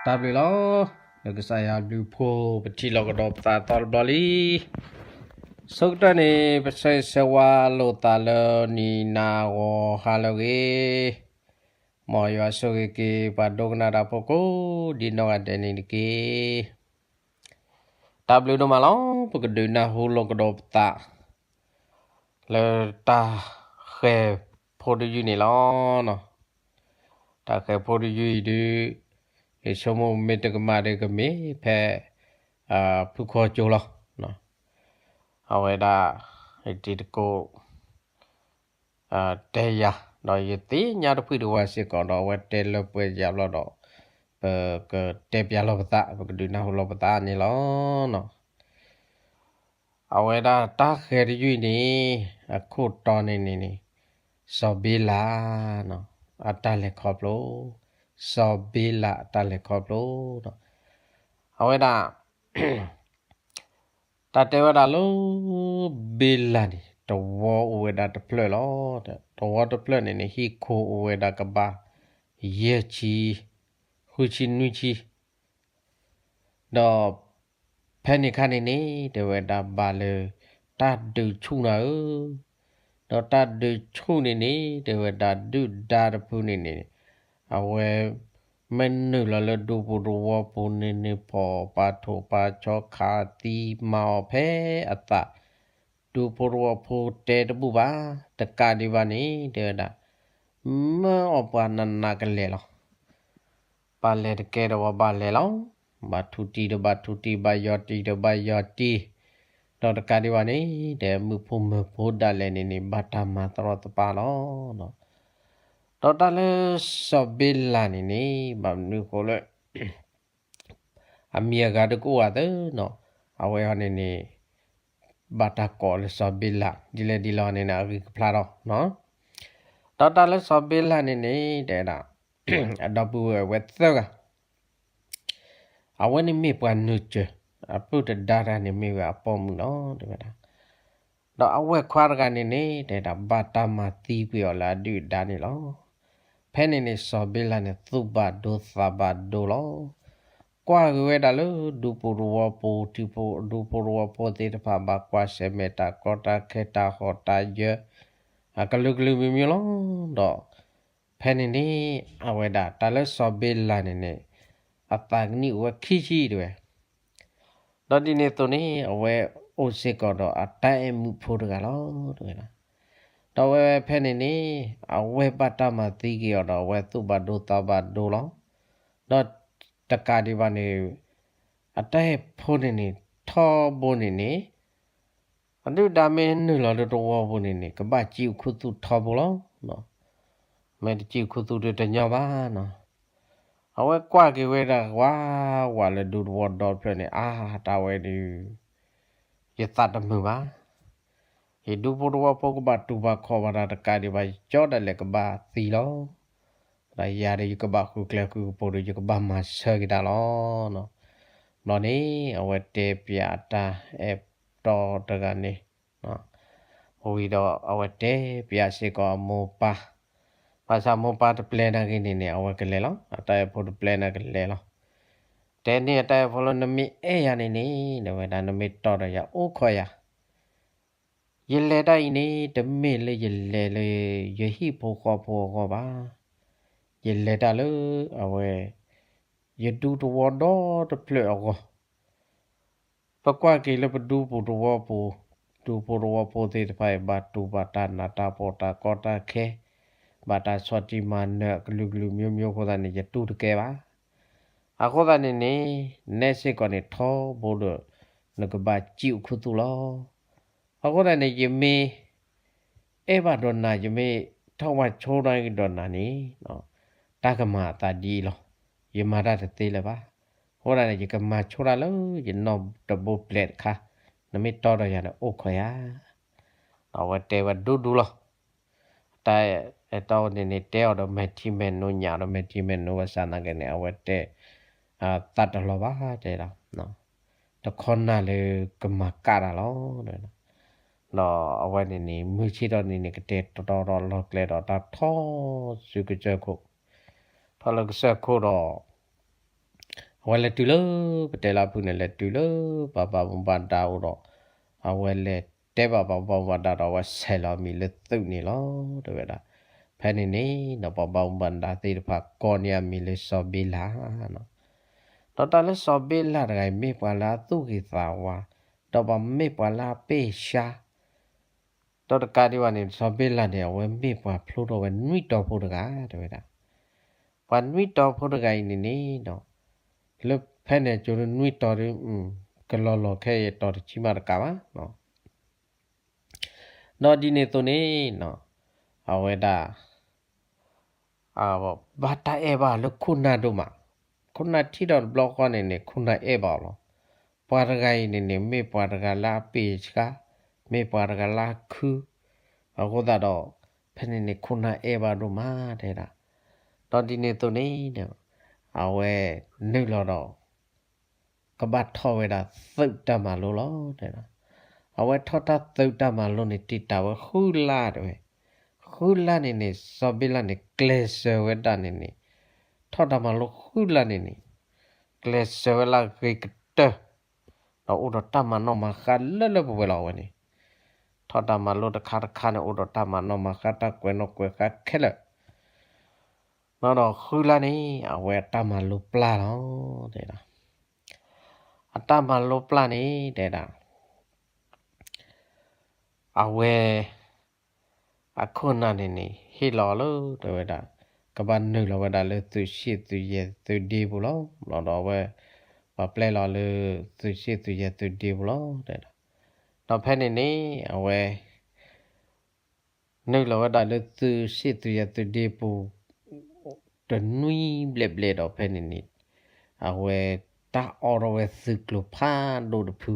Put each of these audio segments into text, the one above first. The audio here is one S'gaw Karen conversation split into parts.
တၢ်ဘျုးလီၤ. လၢကစၢ်ယွၤဘျုးဖှိၣ် ပထံၣ်လိာ်ကဒီးပသးအသီတဘျီလံ. ဆိကတၢၢ်န့ၣ် ပဆၢဂ့ၤဆၢဝါလိာ်သးလၢနံၤနၤဂီၤဟါလၢအဂ့ၤ, မ်ယွၤဆိၣ်ဂ့ၤက့ၤ ပှၤဒိကနၣ်တၢ်ဖိကိးဒ်နီၢ်ဂၤဒဲးန့ၣ်တက့ၢ်. တၢ်ဘျုးဒိၣ်မးလီၤ. ပကဒုးနၢ်ဟူလိာ်ကဒီးပသး လၢတၢ်ဃဲၤဖိတယုၢ်န့ၣ်လီၤ. တၢ်ဃဲၤဖိတယုၢ်အံၤဒုး ယဆိကမိၣ်မ့ၢ်တကမၣ်ဒီးကမ့ၢ်ဖဲ ဖုခီကၠိလီၤ. အဝဲဒၣ် ယတံၤသကိး တဲယၤ, ဒီးယသ့ၣ်ညါတဖုတဝၤစ့ၢ်ကီး ဒီးအဝဲတဲလၢပှဲၤယၤဘျီဒီး ပကတဲပျးလီၤပသး, ပကဒုးနၢ်ဟူလီၤပသးန့ၣ်လီၤ. အဝဲဒၣ်တၢ်ဃဲၤတယုၢ်အံၤန့ၣ် အခိၣ်တီန့ၣ်န့ၣ်န့ၣ် စီၤဘ့လး အတၢ်လဲၤခီဖျိ, စီၤဘ့လးအတၢ်လဲၤခီဖျိဒီး အဝဲဒၣ် တၢ်တဲဝဲဒၣ်လၢ ဘ့လးန့ၣ် သဝီအိၣ်ဝဲဒၣ်တဖျၢၣ်လီၤ. သဝီတဖျၢၣ်န့ၣ်န့ၣ် ဟံၣ်ခိၣ်အိၣ်ဝဲဒၣ်ကဘၣ် ယဲၢ်ဆံ, ဃုဆံနွံဆံ ဒီးဖဲန့ၣ်ခါန့ၣ်န့ၣ် တဲဝဲဒၣ်ဘၣ်လၢ တၢ်ဒုးဆူၣ်နၤဧၢ, ဒီးတၢ်ဒုးဆူၣ်န့ၣ်န့ၣ် တဲဝဲဒၣ်ဒုၣ်ဒါတဖုန့ၣ်န့ၣ် အဝဲ မ့ၢ်နုာ်လီၤလၢဒူပူၤသဝီပူၤန့ၣ်န့ၣ် ဖီၣ်ပာ်ထိၣ်ပာ်ဆီခးသံမၤအီၤဖဲအသး, ဒူဖိသဝီဖိတဲတဘူၣ်ဘၣ်, တကးဒံးဘၣ်န့ၣ် တဲဝဲဒၣ် မၢအီၣ်ပှၤနးနးကလဲာ်လီၤ. ဘၣ်လဲၤတကဲဒီးဝဲဘၣ်လဲၤလီၤ. ဘၣ်ထူတံၢ်ဒီးဘၣ်ထူတံၢ်, ဘၣ်ယီၤတံၢ်ဒီးဘၣ်ယီၤတံၢ်, ဒီးတကးဒံးဘၣ်န့ၣ် တဲမုၣ်ဖိမုၣ်ဖိဒၣ်လဲာ်န့ၣ်န့ၣ် ဘၣ်တၢ်မၤသရီသပါလီၤ. ဒီးတၢ်လၢစီၤဘ့လးန့ၣ်န့ၣ် ဘၣ်မနုၤဃိလၢ အမံၤအဂၤဒုးကအိၣ်အသးနီၤ, အဝဲအံၤန့ၣ်န့ၣ် ဘၣ်တၢ်ကိးလၢစီၤဘ့လး ဒ်လဲၣ်ဒ်လဲၣ်န့ၣ်န့ၣ် အဂံၢ်ကဖျါထီၣ်, ဒီးတၢ်လၢစီၤဘ့လးန့ၣ်န့ၣ် တဲဒၣ် အဒီပုၢ်ဝဲၢ်ဝဲသၢဂၤ အဝဲန့ၣ်မ့ၢ်ပှၤနုာ်စၢၤ, အပုၢ်တဒါတဂၤန့ၣ်မ့ၢ်ဝဲအပိာ်မုၣ်လီၤ တဲဝဲဒၣ်. ဒီးအဝဲၢ်ခွါတဂၤန့ၣ်န့ၣ် တဲဒၣ်ဘၣ်တၢ်မၤသံကွံာ်အီၤလၢအဒုၣ်အဒါန့ၣ်လီၤ. ဖဲန့ၣ်န့ၣ် စီၤဘ့လးန့ၣ် သူၣ်ဘၣ်ဒိသးဘၣ်ဒိလီၤ. ကွၢ်က့ၤဝဲဒၣ်လၢဒူပူၤသဝီပူၤ ဒူပူၤသဝီဖိသ့ၣ်တဖၣ် ဘၣ်ကွၢ်ဆၢၣ်မဲာ်တၢ်ကီတၢ်ခဲတၢ်ဟီၣ်တၢ်ယၢၤ အကလုာ်ကလုာ်မံၤမံၤလီၤ. ဒီးဖဲန့ၣ်န့ၣ် အဝဲဒၣ်တၢ်လၢစီၤဘ့လးန့ၣ်န့ၣ် အသးကနံၣ်အိၣ်ဝဲခံဆံတဲဝဲ ဒီးဒ်န့ၣ်အသိးန့ၣ် အဝဲအိၣ်စ့ၢ်ကီးဒီးအတၢ်အဲၣ်မုာ်ဖိတဂၤလီၤ တဲဝဲဒၣ်. ဒီးအဝဲဖဲန့ၣ်န့ၣ် အဝဲဘၣ်တၢ်မၤသံက့ၤအီၤဒီး အဝဲသူၣ်ဘၣ်ဒိသးဘၣ်ဒိလီၤ. ဒီးတကးဒံးဘၣ်န့ၣ် အတၢ်အဲၣ်ဖိန့ၣ်န့ၣ် ထီဘိန့ၣ်န့ၣ် အဒုၣ်ဒါမ့ၢ်နုာ်လီၤလၢသဝီပူၤန့ၣ်န့ၣ် ကဘၣ်စံၣ်အိၣ်ခူသူၣ်ထီဘိလီၤ. မ့ၢ်တစံၣ်အိၣ်ခူသူၣ်ဒီးတညီဘၣ်နီၤ. အဝဲကွၢ်က့ၤဝဲဒၣ်ဝးဝးလၢဒူသဝီဒီဖျၢၣ်န့ၣ် အါ တၢ်ဝဲဒုး ယသးတမုာ်ဘၣ်. ယဒူဖိသဝီဖိကဘၣ်တူၢ်ဘၣ်ခီၣ်ဘၣ်တၢ်တကးဒံးဘၣ် ယကၠီဒၣ်လဲာ်ကဘၣ်သံလီၤ. ဒီးယၤဒီးယကဘၣ်ဃုကျဲဃုကပူၤဒီး ယကဘၣ်မၤဆၢက့ၤတၢ်လီၤ. ဘျီန့ၣ် အဝဲတဲပျးအတၢ်အဲၣ်တီတဂၤန့ၣ် ဝံၤဒီးအဝဲတဲပျးစ့ၢ်ကီးအမိၢ်ပၢ်, ဘၣ်ဆၣ်မိၢ်ပၢ်တပျဲနၤဂ့ၤန့ၣ်န့ၣ် အဝဲကလဲၤလီၤ. အတၢ်အဲၣ်ဖိတပျဲနၤကလဲၤလီၤ. တဲန့ၢ်အတၢ်အဲၣ်ဖိလၢ နမ့ၢ်အဲၣ်ယၤန့ၣ်န့ၣ် တဲဝဲဒၣ် နမ့ၢ်တီဒီးယၤအိၣ်ခိးယၤ ယလဲၤတၢ်အံၤန့ၣ် တမ့ၢ်လၢယလဲၤလၢ ယဟံၣ်ဖိဃီဖိအဂီၢ်ဘၣ်. ယလဲၤတၢ်လၢ အဝဲ ယဒူသဝီဒီတဖျၢၣ်အဂီၢ်, ပကွၢ်က့ၤလၢပဒူပူၤသဝီပူၤ, ဒူဖိသဝီဖိသ့ၣ်တဖၣ်အံၤ ဘၣ်တူၢ်ဘၣ်တၢ်နးတၢ်ဖှီၣ်တၢ်ကီတၢ်ခဲ, ဘၣ်တၢ်ဆီၣ်တံၢ်မၤနၢၤအကလုာ်ကလုာ်မျိုးမျိုးအဃိသတးန့ၣ် ယတူၢ်တကဲဘၣ်. အဃိသတးန့ၣ်န့ၣ် နဲစ့ၢ်ကီးန့ၣ် ထီဘိဒီး နကဘၣ်စံၣ်အိၣ်ခူသူၣ်လီၤ. အဃိသတးန့ၣ် ယမ့ၢ် အဲၣ်ဘၣ်ဒီးနၤ ယမ့ၢ်ထီၣ်ဝါဆိဒီးနၤန့ၣ် တၢ်ကမၤအသးဒ်အံၤလီၤ. ယမၤတၢ်တသ့လၢၤဘၣ်. အဃိသတးန့ၣ် ယကမၤဆိတၢ်လၢယနီၢ်တဘိပျဲၢ်တခါ, နမ့ၢ်တီဒီးယၤန့ၣ် အိၣ်ခိးယၤ. ဒီးအဝဲတဲဝဲဒူဒူလီၤ. တၢ်အဲၣ်တီန့ၣ်န့ၣ် တဲအီၤဒီးမဲာ်ထံမဲာ်နိ ညၣ်ဒီးမဲာ်ထံမဲာ်နိ ဘၣ်ဆၣ်သနာ်က့န့ၣ် အဝဲတဲ သးတလီၤဘၣ် တဲဒၣ် တခီနၢ်လၢကမၤကၣ်တၢ်လီၤ. ဒီးအဝဲန့ၣ်န့ၣ် မုၢ်ဆ့ၣ်ထီၣ်န့ၣ်န့ၣ် ကတဲာ်ကတီၤဒီးလီၢ်ကျဲဒီးတၢ်ထီၣ်ဆူကစၢၢ်ခိၣ်, ထီၣ်လၢကစၢၢ်ခိၣ်ဒီး အဝဲလဲၤတုၤလၢ ပတဲလၢဖုန့ၣ် လဲၤတုၤလၢ ပှၤဘၣ်မူဘၣ်ဒါအိၣ်ဒီး အဝဲလဲၤတဲဘၣ်ပှၤဘၣ်မူဘၣ်ဒါဒီး အဝဲဆဲးလီၤမံၤလၢသုးန့ၣ်လီၤ တဲဝဲဒၣ်. ဖဲန့ၣ်န့ၣ်ဒီး ပှၤဘၣ်မူဘၣ်ဒါသ့ၣ်တဖၣ်ကိးန့ၢ်အမံၤလၢစီၤဘ့လးနီၤ. ဒီးတၢ်လၢစီၤဘ့လးတဂၤအံၤ မ့ၢ်ပှၤလၢအသူၣ်ဂ့ၤသးဝါ, ဒီးပှၤမ့ၢ်ပှၤလၢအပ့ၢ်ဆှါ ဒီးတကးဒံးဘၣ်န့ၣ် စီၤဘ့လးန့ၣ် အဝဲမ့ၢ်ပှၤဖျိထီၣ်ဝဲနွံတီၤဖိတဂၤ တဲဝဲဒၣ်. ပှၤနွံတီၤဖိတဂၤအံၤန့ၣ်န့ၣ်ဒီး လၢဖဲန့ၣ်အကၠိၤလၢနွံတီၤဒီး ကလီၤလီၤခဲအံၤတီၤတဆံမးတကးဘၣ်နီၤ. ဒီးဒ်န့ၣ်အသိးန့ၣ်နီၤ အဝဲဒၣ် ဘၣ်တၢ်အဲၣ်ဘၣ်လၢခိၣ်နၢ်ဒိၣ်မး, ခိၣ်နၢ်ထံၣ်ဒီးတဘျီဃီန့ၣ်န့ၣ် ခိၣ်နၢ်အဲၣ်ဘၣ်အီၤလီၤ. ပှၤတဂၤအံၤန့ၣ်န့ၣ် မ့ၢ်ပှၤတဂၤလၢအပ့ၢ်ဆှါ, မ့ၢ်ပှၤတဂၤလၢအခု, အဃိသတးဒီး ဖဲန့ၣ်န့ၣ် ခိၣ်နၢ်အဲၣ်ဘၣ်ဒိၣ်မးတဲဒၣ်. ဒီးဒ်န့ၣ်အသိးန့ၣ် အဝဲနုာ်လီၤဒီး ကဘၣ်ထီၣ်ဝဲဒၣ်သုးတၢ်မၤလိလီၤတဲဒၣ်. အဝဲထီၣ်တၢ်သုးတၢ်မၤလိန့ၣ် တံာ်တာ်ဝဲဃုလါတဲဝဲ, ဃုလါန့ၣ်န့ၣ် စီၤဘ့လးန့ၣ် ကျဲးစၢးဝဲဒၣ်န့ၣ်န့ၣ်, ထီၣ်တၢ်မၤလိဃုလါန့ၣ်န့ၣ် ကျဲးစၢးဝဲလၢအဂ့ၤကတၢၢ်, ဒီးအိၣ်ဒီးတၢ်မၤနီၣ်မၤဃါလၢလၢပှဲၤပှဲၤလီၤအဝဲန့ၣ်. ထီၣ်တၢ်မၤလိတခါတခါန့ၣ် အိၣ်ဒီးတၢ်မၤနီၣ်မၤဃါတၢ်ကွဲးနီၣ်ကွဲးဃါခဲလၢာ် ဒီးဃုလါန့ၣ် အဝဲအတၢ်မၤလိပျၢ်လီၤ တဲဒၣ်. အတၢ်မၤလိပျၢ်န့ၣ် တဲဒၣ် အဝဲ အခိၣ်နၢ်န့ၣ်န့ၣ် ဟ့ၣ်လီၤလၢ တဲဝဲဒၣ် ကဘၣ်နုာ်လီၤဝဲဒၣ်လၢသုးဆံၣ်သုးယဲၢ်သုးဒ့ပူၤလီၤ. ဘျီဒီးအဝဲ ပှၤပျဲလီၤလၢ သုးဆံၣ်သုးယဲၢ်သုးဒ့ပူၤလီၤ တဲဒၣ်. ဒီးဖဲန့ၣ်န့ၣ် အဝဲ နုာ်လီၤဝဲဒၣ်လၢသုးဆံၣ်သုးယဲၢ်သုးဒ့ပူၤ တနွံဘျဲၣ်ဘျဲၣ်ဒီးဖဲန့ၣ်န့ၣ် အဝဲတၢ်အိးထီၣ်ဝဲသုးကျိၤဖးဒိၣ်တဖု,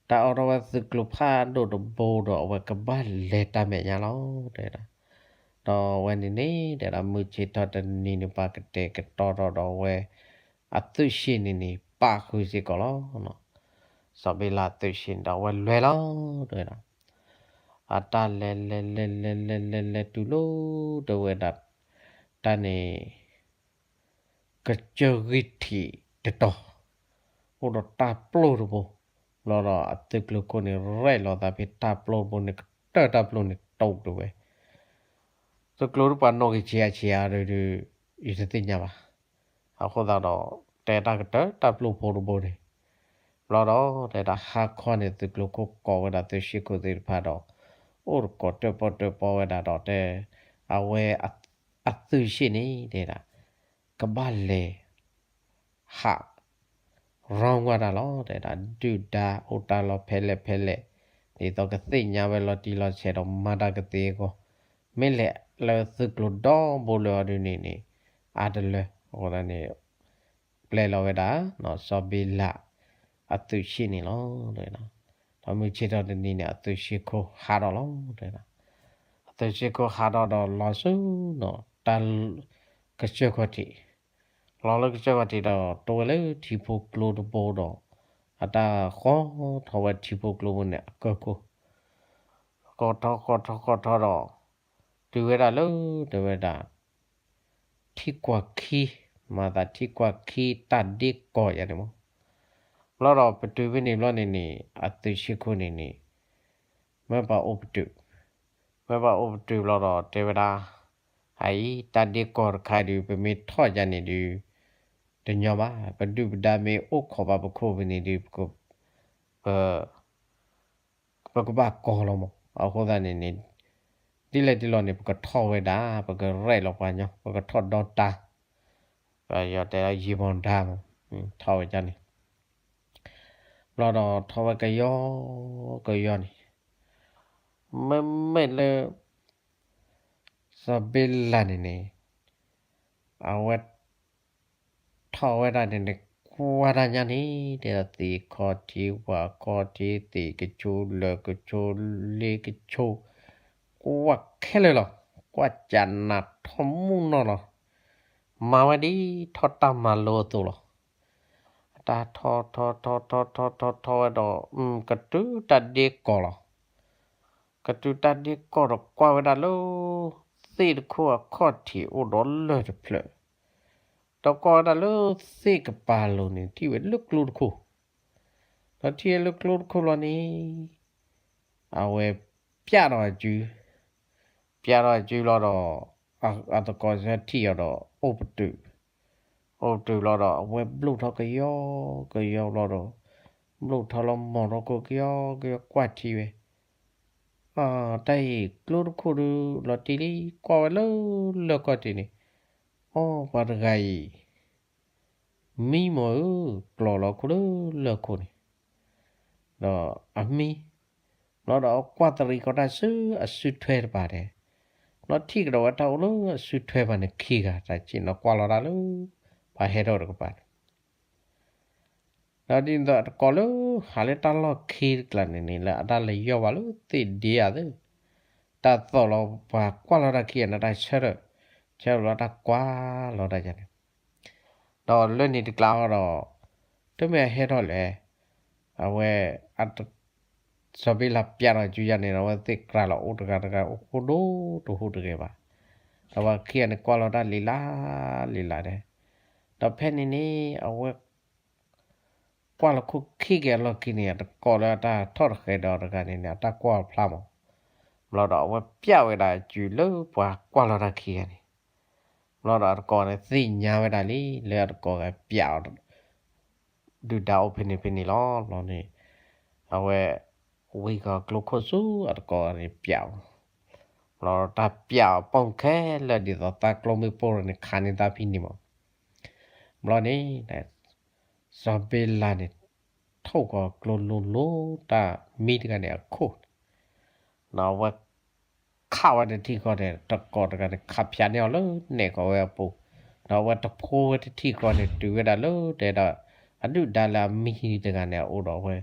တၢ်အိးထီၣ်ဝဲသုးကျိၤဖးဒိၣ်တဘိဒီး အဝဲကဘၣ်လဲၤတၢ်မဲာ်ညါလီၤ တဲဒၣ်. ဒီးအဝဲန့ၣ်န့ၣ် တဲဒၣ် မုၢ်ဆ့ၣ်ထီၣ်တနံၤန့ၣ် ပှၤကတဲာ်ကတီၤထီၣ်ဒီးအဝဲ အသုးဆံၣ်န့ၣ်န့ၣ် ပာ်ဃုာ်စ့ၢ်ကီးလီၤ. စီၤဘ့လးအသုးဆံၣ်န့ၣ်ဒီး အဝဲလဲၤလီၤ တဲဝဲဒၣ်. အတၢ်လဲၤလဲၤလဲၤလဲၤလဲၤလဲၤလဲၤတုၤလီၤ တဲဝဲဒၣ် တၢ်န့ၣ် ကစၢၢ်ဂံၢ်ထံးတတီၤ အိၣ်ဒီးတၢ်ပျိၢ်တဘိ, ဘျီဒီးအသုးကျိၤခိၣ်န့ၣ် ရဲၣ်လီၤသးဖဲတၢ်ပျိၢ်တဘိန့ၣ် ကတၢၢ်တၢ်ပျိၢ်န့ၣ်တိာ်တုၤဝဲ, သုးကျိၤတပှၤနီၣ်ဂံၢ်ဆံးအါဆံးအါဒီး ယတသ့ၣ်ညါဘၣ်. အဃိသတးဒီး တဲတၢ်ကတၢၢ်တၢ်ပျိၢ်ဖိတဘိန့ၣ်, ဘျီဒီး တဲဒၣ်ဟါခီန့ၣ် သုးကျိၤခိၣ်ကိးဝဲဒၣ်သုးဆံၣ်ခိၣ်သ့ၣ်တဖၣ်ဒီး အိၣ်တကိးတၢၣ်ပီၣ်တၢၣ်ပီဝဲဒၣ်ဒီး တဲ အဝဲ အသုးဆံၣ်န့ၣ် တဲဒၣ် ကဘၣ်လဲၤ ဟး ရီၣ်ဝဲဒၣ်လီၤ တဲဒၣ် ဒုၣ်ဒါအိၣ်တၢ်လီၢ်ဖဲလဲၣ်ဖဲလဲၣ် ဒ်သိးကသ့ၣ်ညါဝဲလီၤတံၢ်လီၤဆဲးဒီးမၤတၢ်ကသ့အဂီၢ်, မ့ၢ်လဲၤလၢသုးကျိၤဒီဘိလၢအီၤဒ်န့ၣ်န့ၣ် အါတလၢ အဃိသတးန့ၣ် ပျဲလီၤဝဲဒၣ် စီၤဘ့လး အသုးဆံၣ်န့ၣ်လီၤ တဲဒၣ်. ဒီးမုၢ်ဆ့ၣ်ထီၣ်တနံၤန့ၣ် အသုးဆံၣ်ခိၣ်ဟးထီၣ်လီၤ တဲဒၣ်. အသုးဆံၣ်ခိၣ်ဟးထီၣ်ဒီးလီၤဆူနီၤ တၢ် ကစၢၢ်ခီၣ်ထံး, လီၤလၢကစၢၢ်ခီၣ်ထံးဒီး တိဝဲလၢထံဖိကျိတဘိဒီး အတၢ်ဃီထီၣ်ဝဲထံဖိကျိဘိန့ၣ် အကၢၢ်ခိၣ်, ဃီထီၣ်ဃီထီၣ်ဃီထီၣ်ဒီး တုၤဝဲဒၣ်လၢ တဲဝဲဒၣ် ထံကွၢ်ခံ, မၤသးထံကွၢ်ခံတၢ်ဒ့ကီၢ်ယၤန့ၣ်မး, ဘျီဒီးပတုၤဖဲန့ၣ်ဘျီန့ၣ်န့ၣ် အသုးဆံၣ်ခိၣ်န့ၣ်န့ၣ် မၢပှၤအိၣ်ပတုာ်, မၢပှၤအိၣ်ပတုာ်ဘျီဒီး တဲဝဲဒၣ် အအံၤ တၢ်ဒ့ကီၢ်တခါဒုး ပမ့ၢ်ထီၣ်ယၤန့ၣ်ဒုး တညီဘၣ်, ပဒုၣ်ပဒါမ့ၢ်အိၣ်ခိးဘၣ်ပခိၣ်ဖဲန့ၣ်ဒုး ပ ပကဘၣ်ကီလီၤမး, အဃိသတးန့ၣ်န့ၣ် ဒ်လဲၣ်ဒ်လဲၣ်န့ၣ် ပကထီၣ်ဝဲဒၣ် ပကရဲၣ်လီၤပှၤညီ ပကထီၣ်ဒီတၢ်, ပယီၤတဲလၢယံၤမီၤဒါမး, ထီၣ်ဝဲဒၣ်န့ၣ် ဘျီဒီးထီၣ်ဝဲကယီကယီန့ၣ်, မ့မ့ၢ်လၢ စီၤဘ့လးန့ၣ်န့ၣ် အဝဲ ထီၣ်ဝဲဒၣ်န့ၣ်န့ၣ် ကွၢ်တၢ်ညါန့ၣ် တဲဒၣ်သ့ၣ်ခီၣ်ထံးဝၣ်ခီၣ်ထံး သ့ၣ်ကဆိလၢၢ်ကဆိလ့ကဆိ, ကွၢ်ခဲလၢာ်လီၤ, ကွၢ်ကနးထီၣ်မူနီၢ်လီၤ, မၤဝဲဒ်ထီၣ်တၢ်မၤလိအသိးလီၤ. အတၢ်ထီၣ်ထီၣ်ထီၣ်ထီၣ်ထီၣ်ထီၣ်ထီၣ်ထီၣ်ဝဲဒီး ကတုၤတၢ်ဒ့ကီၢ်လီၤ. ကတုၤတၢ်ဒ့ကီၢ်ဒီးကွၢ်ဝဲဒၣ်လၢ သ့ၣ်တခိၣ်အခီၣ်ထံးအိၣ်ဒီးလၢၢ်တဖျၢၣ်, ဒီးကွၢ်ဝဲဒၣ်လၢသ့ၣ်ကပၤလိၤန့ၣ် ထံၣ်ဝဲလၢကျိတခိၣ်, ဒီးထံၣ်ဝဲလၢကျိတခိၣ်လီၤန့ၣ် အဝဲပျးဒီးအစု, ပျးဒီးအစုလီၤဒီး အသကိးစၢထံၣ်အီၤဒီး အိၣ်ပတုာ်, အိၣ်ပတုာ်လီၤဒီး အဝဲဘျိၣ်ထီၣ်ကယီကယီလီၤဒီး ဘျိၣ်ထီၣ်လီၤမီၤထီၣ်ခိၣ်ကယီကယီကွၢ်ထံဝဲ, တၢ်အံၤကျိတခိၣ်ဒုးလီၤတံၢ်လံ ကွၢ်ဝဲလၢလၢၢ်ကီၢ်ထံးန့ၣ်, အိ ပှၤတဂၤအံၤ မံမီၢ်ဧၢ, ကျီၤလီၤခိၣ်လၢလၢၢ်ခိၣ်န့ၣ်, ဒီးအမံ, ဘျီဒီးအကွၢ်တရံးကီတၢ်ဆူအစုထွဲတပၤဒဲး, ဘျီထံၣ်ကဒီးဝဲတၢ်အိၣ်လၢအစုထွဲပၤန့ၣ်ခံဂၤ တၢ်ဆ့ၣ်နီၤကွၢ်လီၤတၢ်လၢ ပှၤဟဲထီၣ်တကပၤန့ၣ် ဒီးဒ်သိးအတကိးလၢဟးလၢတၢ်လီၢ်ခံတကျါန့ၣ်န့ၣ် လၢအတၢ်လဲၤယီၢ်ဘၣ်လၢသ့ၣ်ဒ့ဧါသ့ၣ်, တၢ်သိၣ်လီၤပှၤကွၢ်လီၤတၢ်ခံဂၤန့ၣ် တၢ်ဆၢထၢၣ်, ဆၢထၢၣ်လီၤတၢ်ကွၢ်လီၤတၢ်ယၤန့ၣ်, ဒီးလၢန့ၣ်တကျါအီၤဒီး တမ့ၢ်အဟဲထီၣ်လဲၣ်, အဝဲ စီၤဘ့လးပျးထီၣ်စုယၤန့ၣ်ဒီး အဝဲသ့ၣ်ကြၤလီၤအိၣ်တဂၤတဂၤအိၣ်ဃိဒိၣ်တဟူးတဂ့ၤဘၣ်, ဒီးပှၤခံဂၤန့ၣ်ကွၢ်လီၤတၢ်လံၤလၢ်လံၤလၢ်ဒဲး, ဒီးဖဲန့ၣ်န့ၣ် အဝဲ ကွၢ်လီၤခိၣ်ခံက့ၤအလီၢ်ခံန့ၣ် အတကိးလၢအတၢ်ထီၣ်တဃဲၤဒီးတဂၤန့ၣ်န့ၣ် အတၢ်ကွၢ်ဖျါမး, ဘျီဒီးအဝဲပျးဝဲဒၣ်အစုလၢပှၤကွၢ်လီၤတၢ်ခံဂၤန့ၣ်, ဘျီဒီးအတကိးန့ၣ်သ့ၣ်ညါဝဲဒၣ်လံ လၢအတကိးဂၤပျးအီၤ ဒုၣ်ဒါအိၣ်ဖဲန့ၣ်ဖဲန့ၣ်လီၤ. ဘျီန့ၣ် အဝဲ ဝံၤဃီၤကျိခိၣ်ဆူအတကိးန့ၣ်ပျးအီၤ, ဘျီတၢ်ပျးအီၤပိာ်ခဲလၢာ်ဒ်သိးသးကျိမ့ၢ်ပိၢ်န့ၣ် ခးန့ၢ်သးဖဲန့ၣ်မး, ဘျီန့ၣ် စီၤဘ့လးန့ၣ် ထိၣ်ဃီၤကျိလိၤလိၤတၢ်မံတဂၤန့ၣ်အခိၣ်န့ၣ်, ဒီးအဝဲ ခးဝဲတထံၣ်ဃီန့ၣ် တကိးတဂၤန့ၣ် ခးဖၠးန့ၢ်အီၤလၢနဲၣ်ကီးဝဲအပူၤ, ဒီးအဝဲတဖိဝဲတထံၣ်ဃီန့ၣ် တုၤဝဲဒၣ်လၢတဲဒၣ် အဒုၣ်ဒါလၢအမံတဂၤန့ၣ်အအိၣ်ဒီးအဝဲ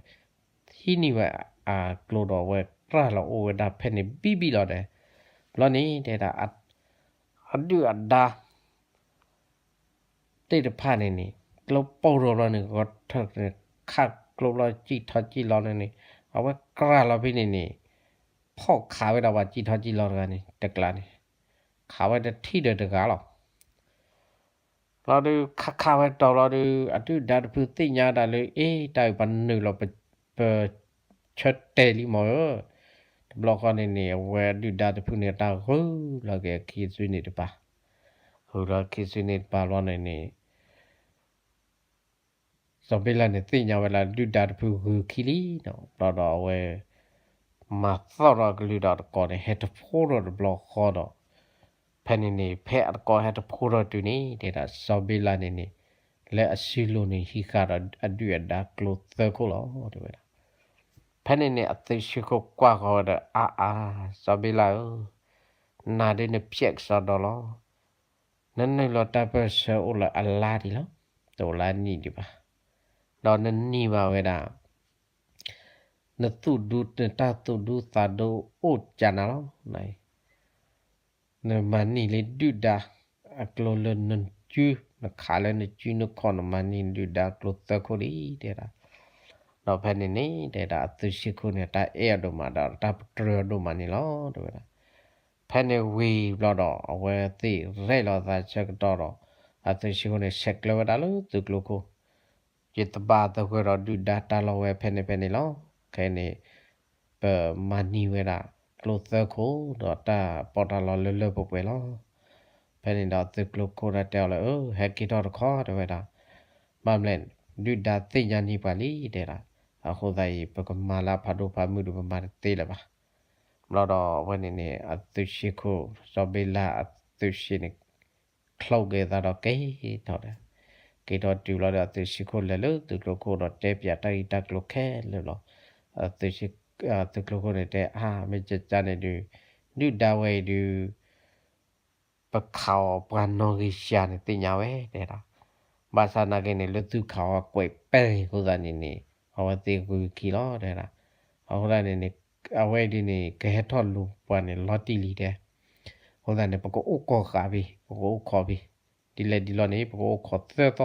ဟံးန့ၢ်ဝဲအကျိဒီးအဝဲကြၢးလီၤအိၣ်ဝဲဒၣ်ဖဲန့ၣ်ဘံၣ်ဘံၣ်လီၤဒဲး, ဘျီန့ၣ်တဲဒၣ် အဒုၣ်အဒါ သ့ၣ်တဖၣ်န့ၣ်န့ၣ် ကျိပိာ်ထီၣ်ဘျီန့ၣ် ဂီၤထၢၣ်န့ၣ် ခးကျိဘျီစံၣ်ထီၣ်စံၣ်လီၤန့ၣ်န့ၣ် အဝဲကြၢးလီၤဖဲန့ၣ်န့ၣ် ဖီၣ်ခးဝဲဒၣ်ပှၤစံၣ်ထီၣ်စံၣ်လီၤတဂၤန့ၣ် တကျါန့ၣ် ခးဝဲတထံၣ်ဒီးတဂၤလီၤ. ဘျီဒုး ခးခးဝဲတီၤဘျီဒုး အဒုၣ်ဒါတဖုသ့ၣ်ညါဒၣ်လၢ အ့ တၢ်အံၤပှၤနုာ်လီၤ ပဆၢတဲာ်လံမးဧၢ, တဘျီဃီန့ၣ်န့ၣ် အဝဲဒုၣ်ဒါတဖုန့ၣ် တၢ်ဂုာ်လီၤက့ၤအခံစုန့ၣ်တပၤ, ဂုာ်လီၤခံစုန့ၣ်တပၤဘျီန့ၣ်န့ၣ် စီၤဘ့လးန့ၣ် သ့ၣ်ညါဝဲလၢဒုၣ်ဒါတဖုဂုာ်ခံလံနီၤ, ဘျီဒီးအဝဲ မၤသီၣ်ထီၣ်အကလုၢ်ဒီးအတကိးန့ၣ် ဟဲတဖိထီၣ်တဘျီဃီဒီး ဖဲန့ၣ်န့ၣ် ဖဲအတကိးဟဲတဖိထီၣ်တုၤန့ၣ် တဲဒၣ်စီၤဘ့လးန့ၣ်န့ၣ် လၢအစုလိၤန့ၣ် ဟံးဃာ်ဒီးအဒုၣ်အဒါကျိသၢခိၣ်လီၤ တဲဝဲဒၣ်. ဖဲန့ၣ်န့ၣ် အသုးဆံခိၣ်ကွၢ်ဃီၤဝဲဒီး အါအါ စီၤဘ့လးဧၢ, နၤဒုးနဖျဲးကစီဒီလီၤ. နနုာ်လီၤတၢ်ပၢၢ်ဆၢအိၣ်လၢအလါဒံးလီၤ, တအိၣ်လၢအနံၣ်ဒံးဘၣ်. ဒီးနနံၤဘၣ်ဝဲဒၣ် နသူၣ်ဒူ နတၢ်သူၣ်ဒူသးဒူအိၣ်ကနၤလီၤ. နမၤန့ၢ်လံဒုၣ်ဒါအကျိလၢနစု, နခးလၢနစုနခီၣ် နမၤန့ၢ်ဒုၣ်ဒါအကျိသၢခိၣ်လံ တဲဒၣ်. ဒီးဖဲန့ၣ်န့ၣ် တဲဒၣ်အသုးဆံခိၣ်န့ၣ် တၢ်အဲၣ်အီၤဒိၣ်မးဒီးတၢ်ပတြၢၤအီၤဒိၣ်မးန့ၣ်လီၤ တဲဝဲဒၣ်. ဖဲန့ၣ်ဝံၤဘျီဒီး အဝဲသ့ၣ်ရဲၣ်လီၤသးဆၢကတီၢ်ဒီး အသုးဆံခိၣ်န့ၣ် ဆဲးကျၢဝဲဒၣ်လၢသုးကျိၤခိၣ်, ယတဘၣ်သဂၢၢ်ဒီးဒုၣ်ဒါတၢ်လီၢ်ဝဲဖဲန့ၣ်ဖဲန့ၣ်လီၤ. ခဲအံၤန့ၣ် ပမၤန့ၢ်ဝဲဒၣ်ကျိသၢခိၣ်ဒီးတၢ်ပီးတၢ်လီလၢလၢပှဲၤပှဲၤလီၤ. ဖဲန့ၣ်ဒီးသုးကျိၤခိၣ်ဒၣ်တဲအီၤလၢ အၢ ဟဲက့ၤထီၣ်တခီ တဲဝဲဒၣ်. ဘၣ်မနုၤလဲၣ် ဒုၣ်ဒါသ့ၣ်ညါန့ၢ်ပှၤလံ တဲဒၣ်. အဃိသတးအံၤ ပကမၤလၢအဖးဒိၣ်ဖးမုၢ်ဒီးပမၤတသ့လၢၤဘၣ်. ဘျီဒီးအဝဲန့ၣ်န့ၣ် အသုးဆံခိၣ် စီၤဘ့လးအသုးဆံန့ၣ် ချိးက့ၤသးဒီးက့ၤထီၣ်ဒီး က့ၤထီၣ်တုၤလီၤဒီး အသုးဆံခိၣ်လဲၤလၢသုးကျိၤခိၣ်ဒီးတဲပၠးတၢ်ဂ့ၢ်တၢ်ကျိၤခဲလၢာ်လီၤ. သုးကျိၤခိၣ်န့ၣ်တဲ အါ မ့ၢ်ကကန့ၣ်ဒုး ဒုၣ်ဒါဝဲအံၤဒုး ပခးအီၤပှၤနီၣ်ဂံၢ်စှၤန့ၣ်သ့ၣ်ညါဝဲ တဲဒၣ်. ဘၣ်ဆၣ်နာ်က့န့ၣ် လၢသုခးအီၤကွဲးပဲအဃိသတးန့ၣ်န့ၣ် အဝဲသ့ၣ်ဂုာ်ခံလီၤ တဲဒၣ်. အဃိသတးန့ၣ်န့ၣ် အဝဲဒ်န့ၣ် ကဟဲထီၣ်လူၤပှၤန့ၣ်လီၤတံၢ်လံတဲ. အဃိသတးန့ၣ် ပကအိၣ်ကီၢ်ဃာ်ဖဲ ပကအိၣ်ခိးဖဲ ဒ်လဲၣ်ဒ်လဲၣ်န့ၣ် ပကအိၣ်ခိးသၢသီ,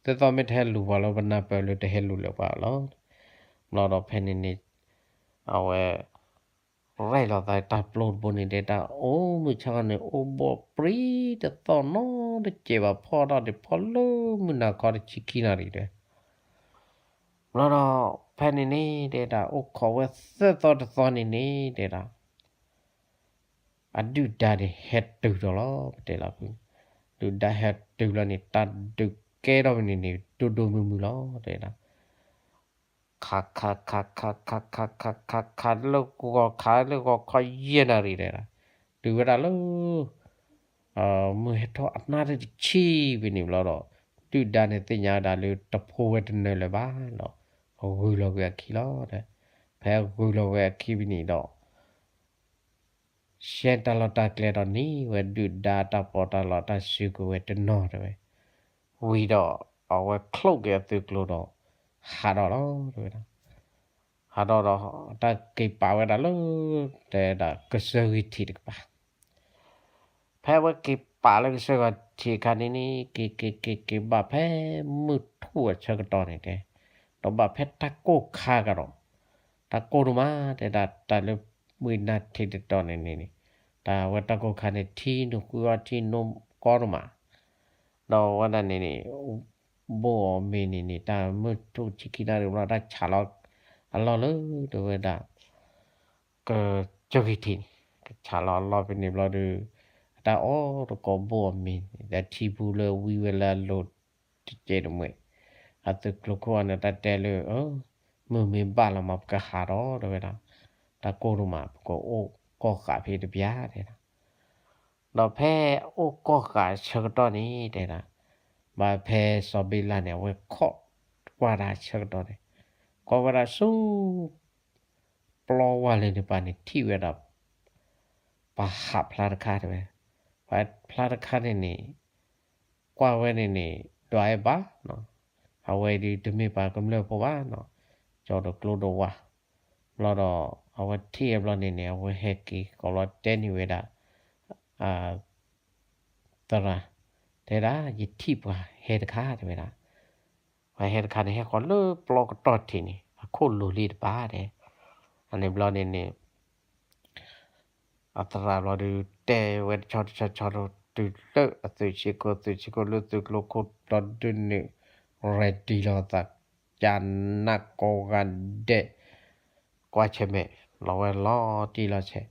သၢသီမ့ၢ်တဟဲလူၤပှၤလၢ ပနၢ်ပၢၢ်လၢတဟဲလူၤလၢၤပှၤလီၤ. ဘျီဒီးဖဲန့ၣ်န့ၣ် အဝဲ ရဲၣ်လီၤသးတၢ်ပျိတဘိန့ၣ် တဲဒၣ် အိၣ်မုၢ်ဆါခီန့ၣ် အိၣ်ဘှီၣ်ပြံတသီၣ်နီတစဲးဘၣ် ဖီၣ်ထီၣ်ဒံးဖီၣ်လၢမုၢ်နၤခီတဆံခံနၣ်ရံၣ်တဲ ဘျီဒီး ဖဲန့ၣ်န့ၣ် တဲဒၣ် အိၣ်ခိးဝဲသၢသီတသီန့ၣ်န့ၣ် တဲဒၣ် အဒုၣ်ဒါန့ၣ် ဟဲတုၤဒီးလီၤ ပတဲလီၤဖု ဒုၣ်ဒါဟဲတုၤလီၤန့ၣ် တၢ်ဒုးကဲထီၣ်ဖဲန့ၣ်န့ၣ် ဒိၣ်ဒိၣ်မုၢ်မုၢ်လီၤ တဲဒၣ် ခးခးခးခးခးခးခးခးခး လၢဂီၤခးလၢဂီၤခီယဲၢ်နၣ်ရံၣ်တဲဒၣ် တုၤဝဲဒၣ်လၢ မုၢ်ဟဲထီၣ်အနၣ်ရံၣ်တဆံဖဲန့ၣ်ဘျီဒီး ဒုၣ်ဒါန့ၣ်သ့ၣ်ညါဝဲဒၣ်လၢတဖိဝဲတနၢၤလၢၤဘၣ်ဒီး ဂုၤလီၤကွံာ်အခံလီၤ ဖဲဂုၤလီၤဝဲအခံဖဲန့ၣ်ဒီး ရှဲတၢ်လီၢ်တၢ်ကျဲဒီးန့ၢ်ဝဲဒုၣ်ဒါတၢ်ပီးတၢ်လီတၢ်စုကဝဲၤတနီၤတဲဝဲ ဝံၤဒီး အဝဲချိးက့ၤအသုးကျိၤဒီး ဟးထီၣ်လီၤတဲဝဲဒၣ် ဟးထီၣ်ဒီး တၢ်က့ၤပာ်ဝဲဒၣ်လၢ တဲဒၣ်ကစၢၢ်ဂံၢ်ထံးတကပၤ ဖဲအဝဲက့ၤပာ်လၢကစၢၢ်ဂံၢ်ထံးအခါန့ၣ်န့ၣ် က့ၤက့ၤက့ၤက့ၤဘၣ်ဖဲ မုၢ်ထူၣ်အဆၢကတီၢ်န့ၣ်တဲ ဒီးဘၣ်ဖဲတၢ်ကိၢ်ခါကဒီး တၢ်ကိၢ်ဒိၣ်မး တဲဒၣ်တၢ်လၢမုၢ်နၤထံးတတီၤန့ၣ်န့ၣ်န့ၣ် တၢ်ဝဲတၢ်ကိၢ်ခါန့ၣ် ထံနုာ်ဃုအီထံနိကီဒိၣ်မး ဒီးဝဲဒၣ်န့ၣ်န့ၣ် ဘိၣ်အီၤမ့ၤန့ၣ်န့ၣ် တၢ်မုၢ်ထူၣ်ဆံခံနၣ်ရံၣ်ဘျီ တၢ်ဆးလီၤအလီၢ်လၢ တဲဝဲဒၣ် ကစၢၢ်ဂံၢ်ထံးန့ၣ် ကဆးလီၤအလီၢ်ဖဲန့ၣ်ဘျီဒီး အတၢ်အီၣ်တကိးဘိၣ်အီၤမ့ၤန့ၣ် ဒီးထံပူၤလၢဝံဝဲလၢအလိၤတကဲးတမှဲၤ အသုးကျိၤခိၣ်အန့ၣ် တၢ်တဲလၢ မုၢ်မ့ၢ်ဘၣ်လီၤမး ပကဟးဒီး တဲဝဲဒၣ် တၢ်ကိၢ်ဒိၣ်မး ပကအိၣ်ကီၢ်ဃာ်ဖဲတပျၢ်တဲဒၣ် ဒီးဖဲအိၣ်ကီၢ်ဃာ်အဆၢကတီၢ်န့ၣ် တဲဒၣ် ဘၣ်ဖဲစီၤဘ့လးန့ၣ် အဝဲခိးကွၢ်တၢ်အဆၢကတီၢ်န့ၣ် ကွၢ်ဝဲဒၣ်ဆူ ပျီဝါလၢန့ၣ်ပၤန့ၣ် ထံၣ်ဝဲဒၣ် ပှၤဟးဖျါတခါတဲဝဲ ပှၤဖျါတခါန့ၣ်န့ၣ် ကွၢ်ဝဲန့ၣ်န့ၣ် ဒွးအဲၣ်ဘၣ် အဝဲဒုးတမ့ၢ်ပှၤကမျၢၢ်ဖိဘၣ်နီၤ ကၠီၤဒီးကျိဒီးဝါ ဘျီဒီး အဝဲထံၣ်ဝဲဘျီန့ၣ်န့ၣ် အဝဲဟဲက့ၤဃီၤဘျီတဲန့ၢ်ဝဲဒၣ် သရၣ် တဲဒၣ် ယထံၣ်ပှၤဟဲတခါတဲဝဲဒၣ် ပှၤဟဲတခါန့ၣ် ဟဲဃီၤလၢပျီကတီၢ်ထံးန့ၣ် အခိၣ်လိၤလံတပၤတဲ အန့ၣ်ဘျီန့ၣ်န့ၣ် အသရၣ်ဘျီဒုး တဲဝဲတဆီတဆီဆီဒီး တုၤလၢအသုးဆ့ခိၣ် သုးဆ့ခိၣ်လၢသုးကျိၤခိၣ်ဒီးဒုးန့ၣ် ready လီၤသး ကနၣ်ကိးဂၤဒဲး ကွၢ်ဆၢၣ်မဲာ် လီၤဝဲလီၤတံၢ်လီၤဆဲး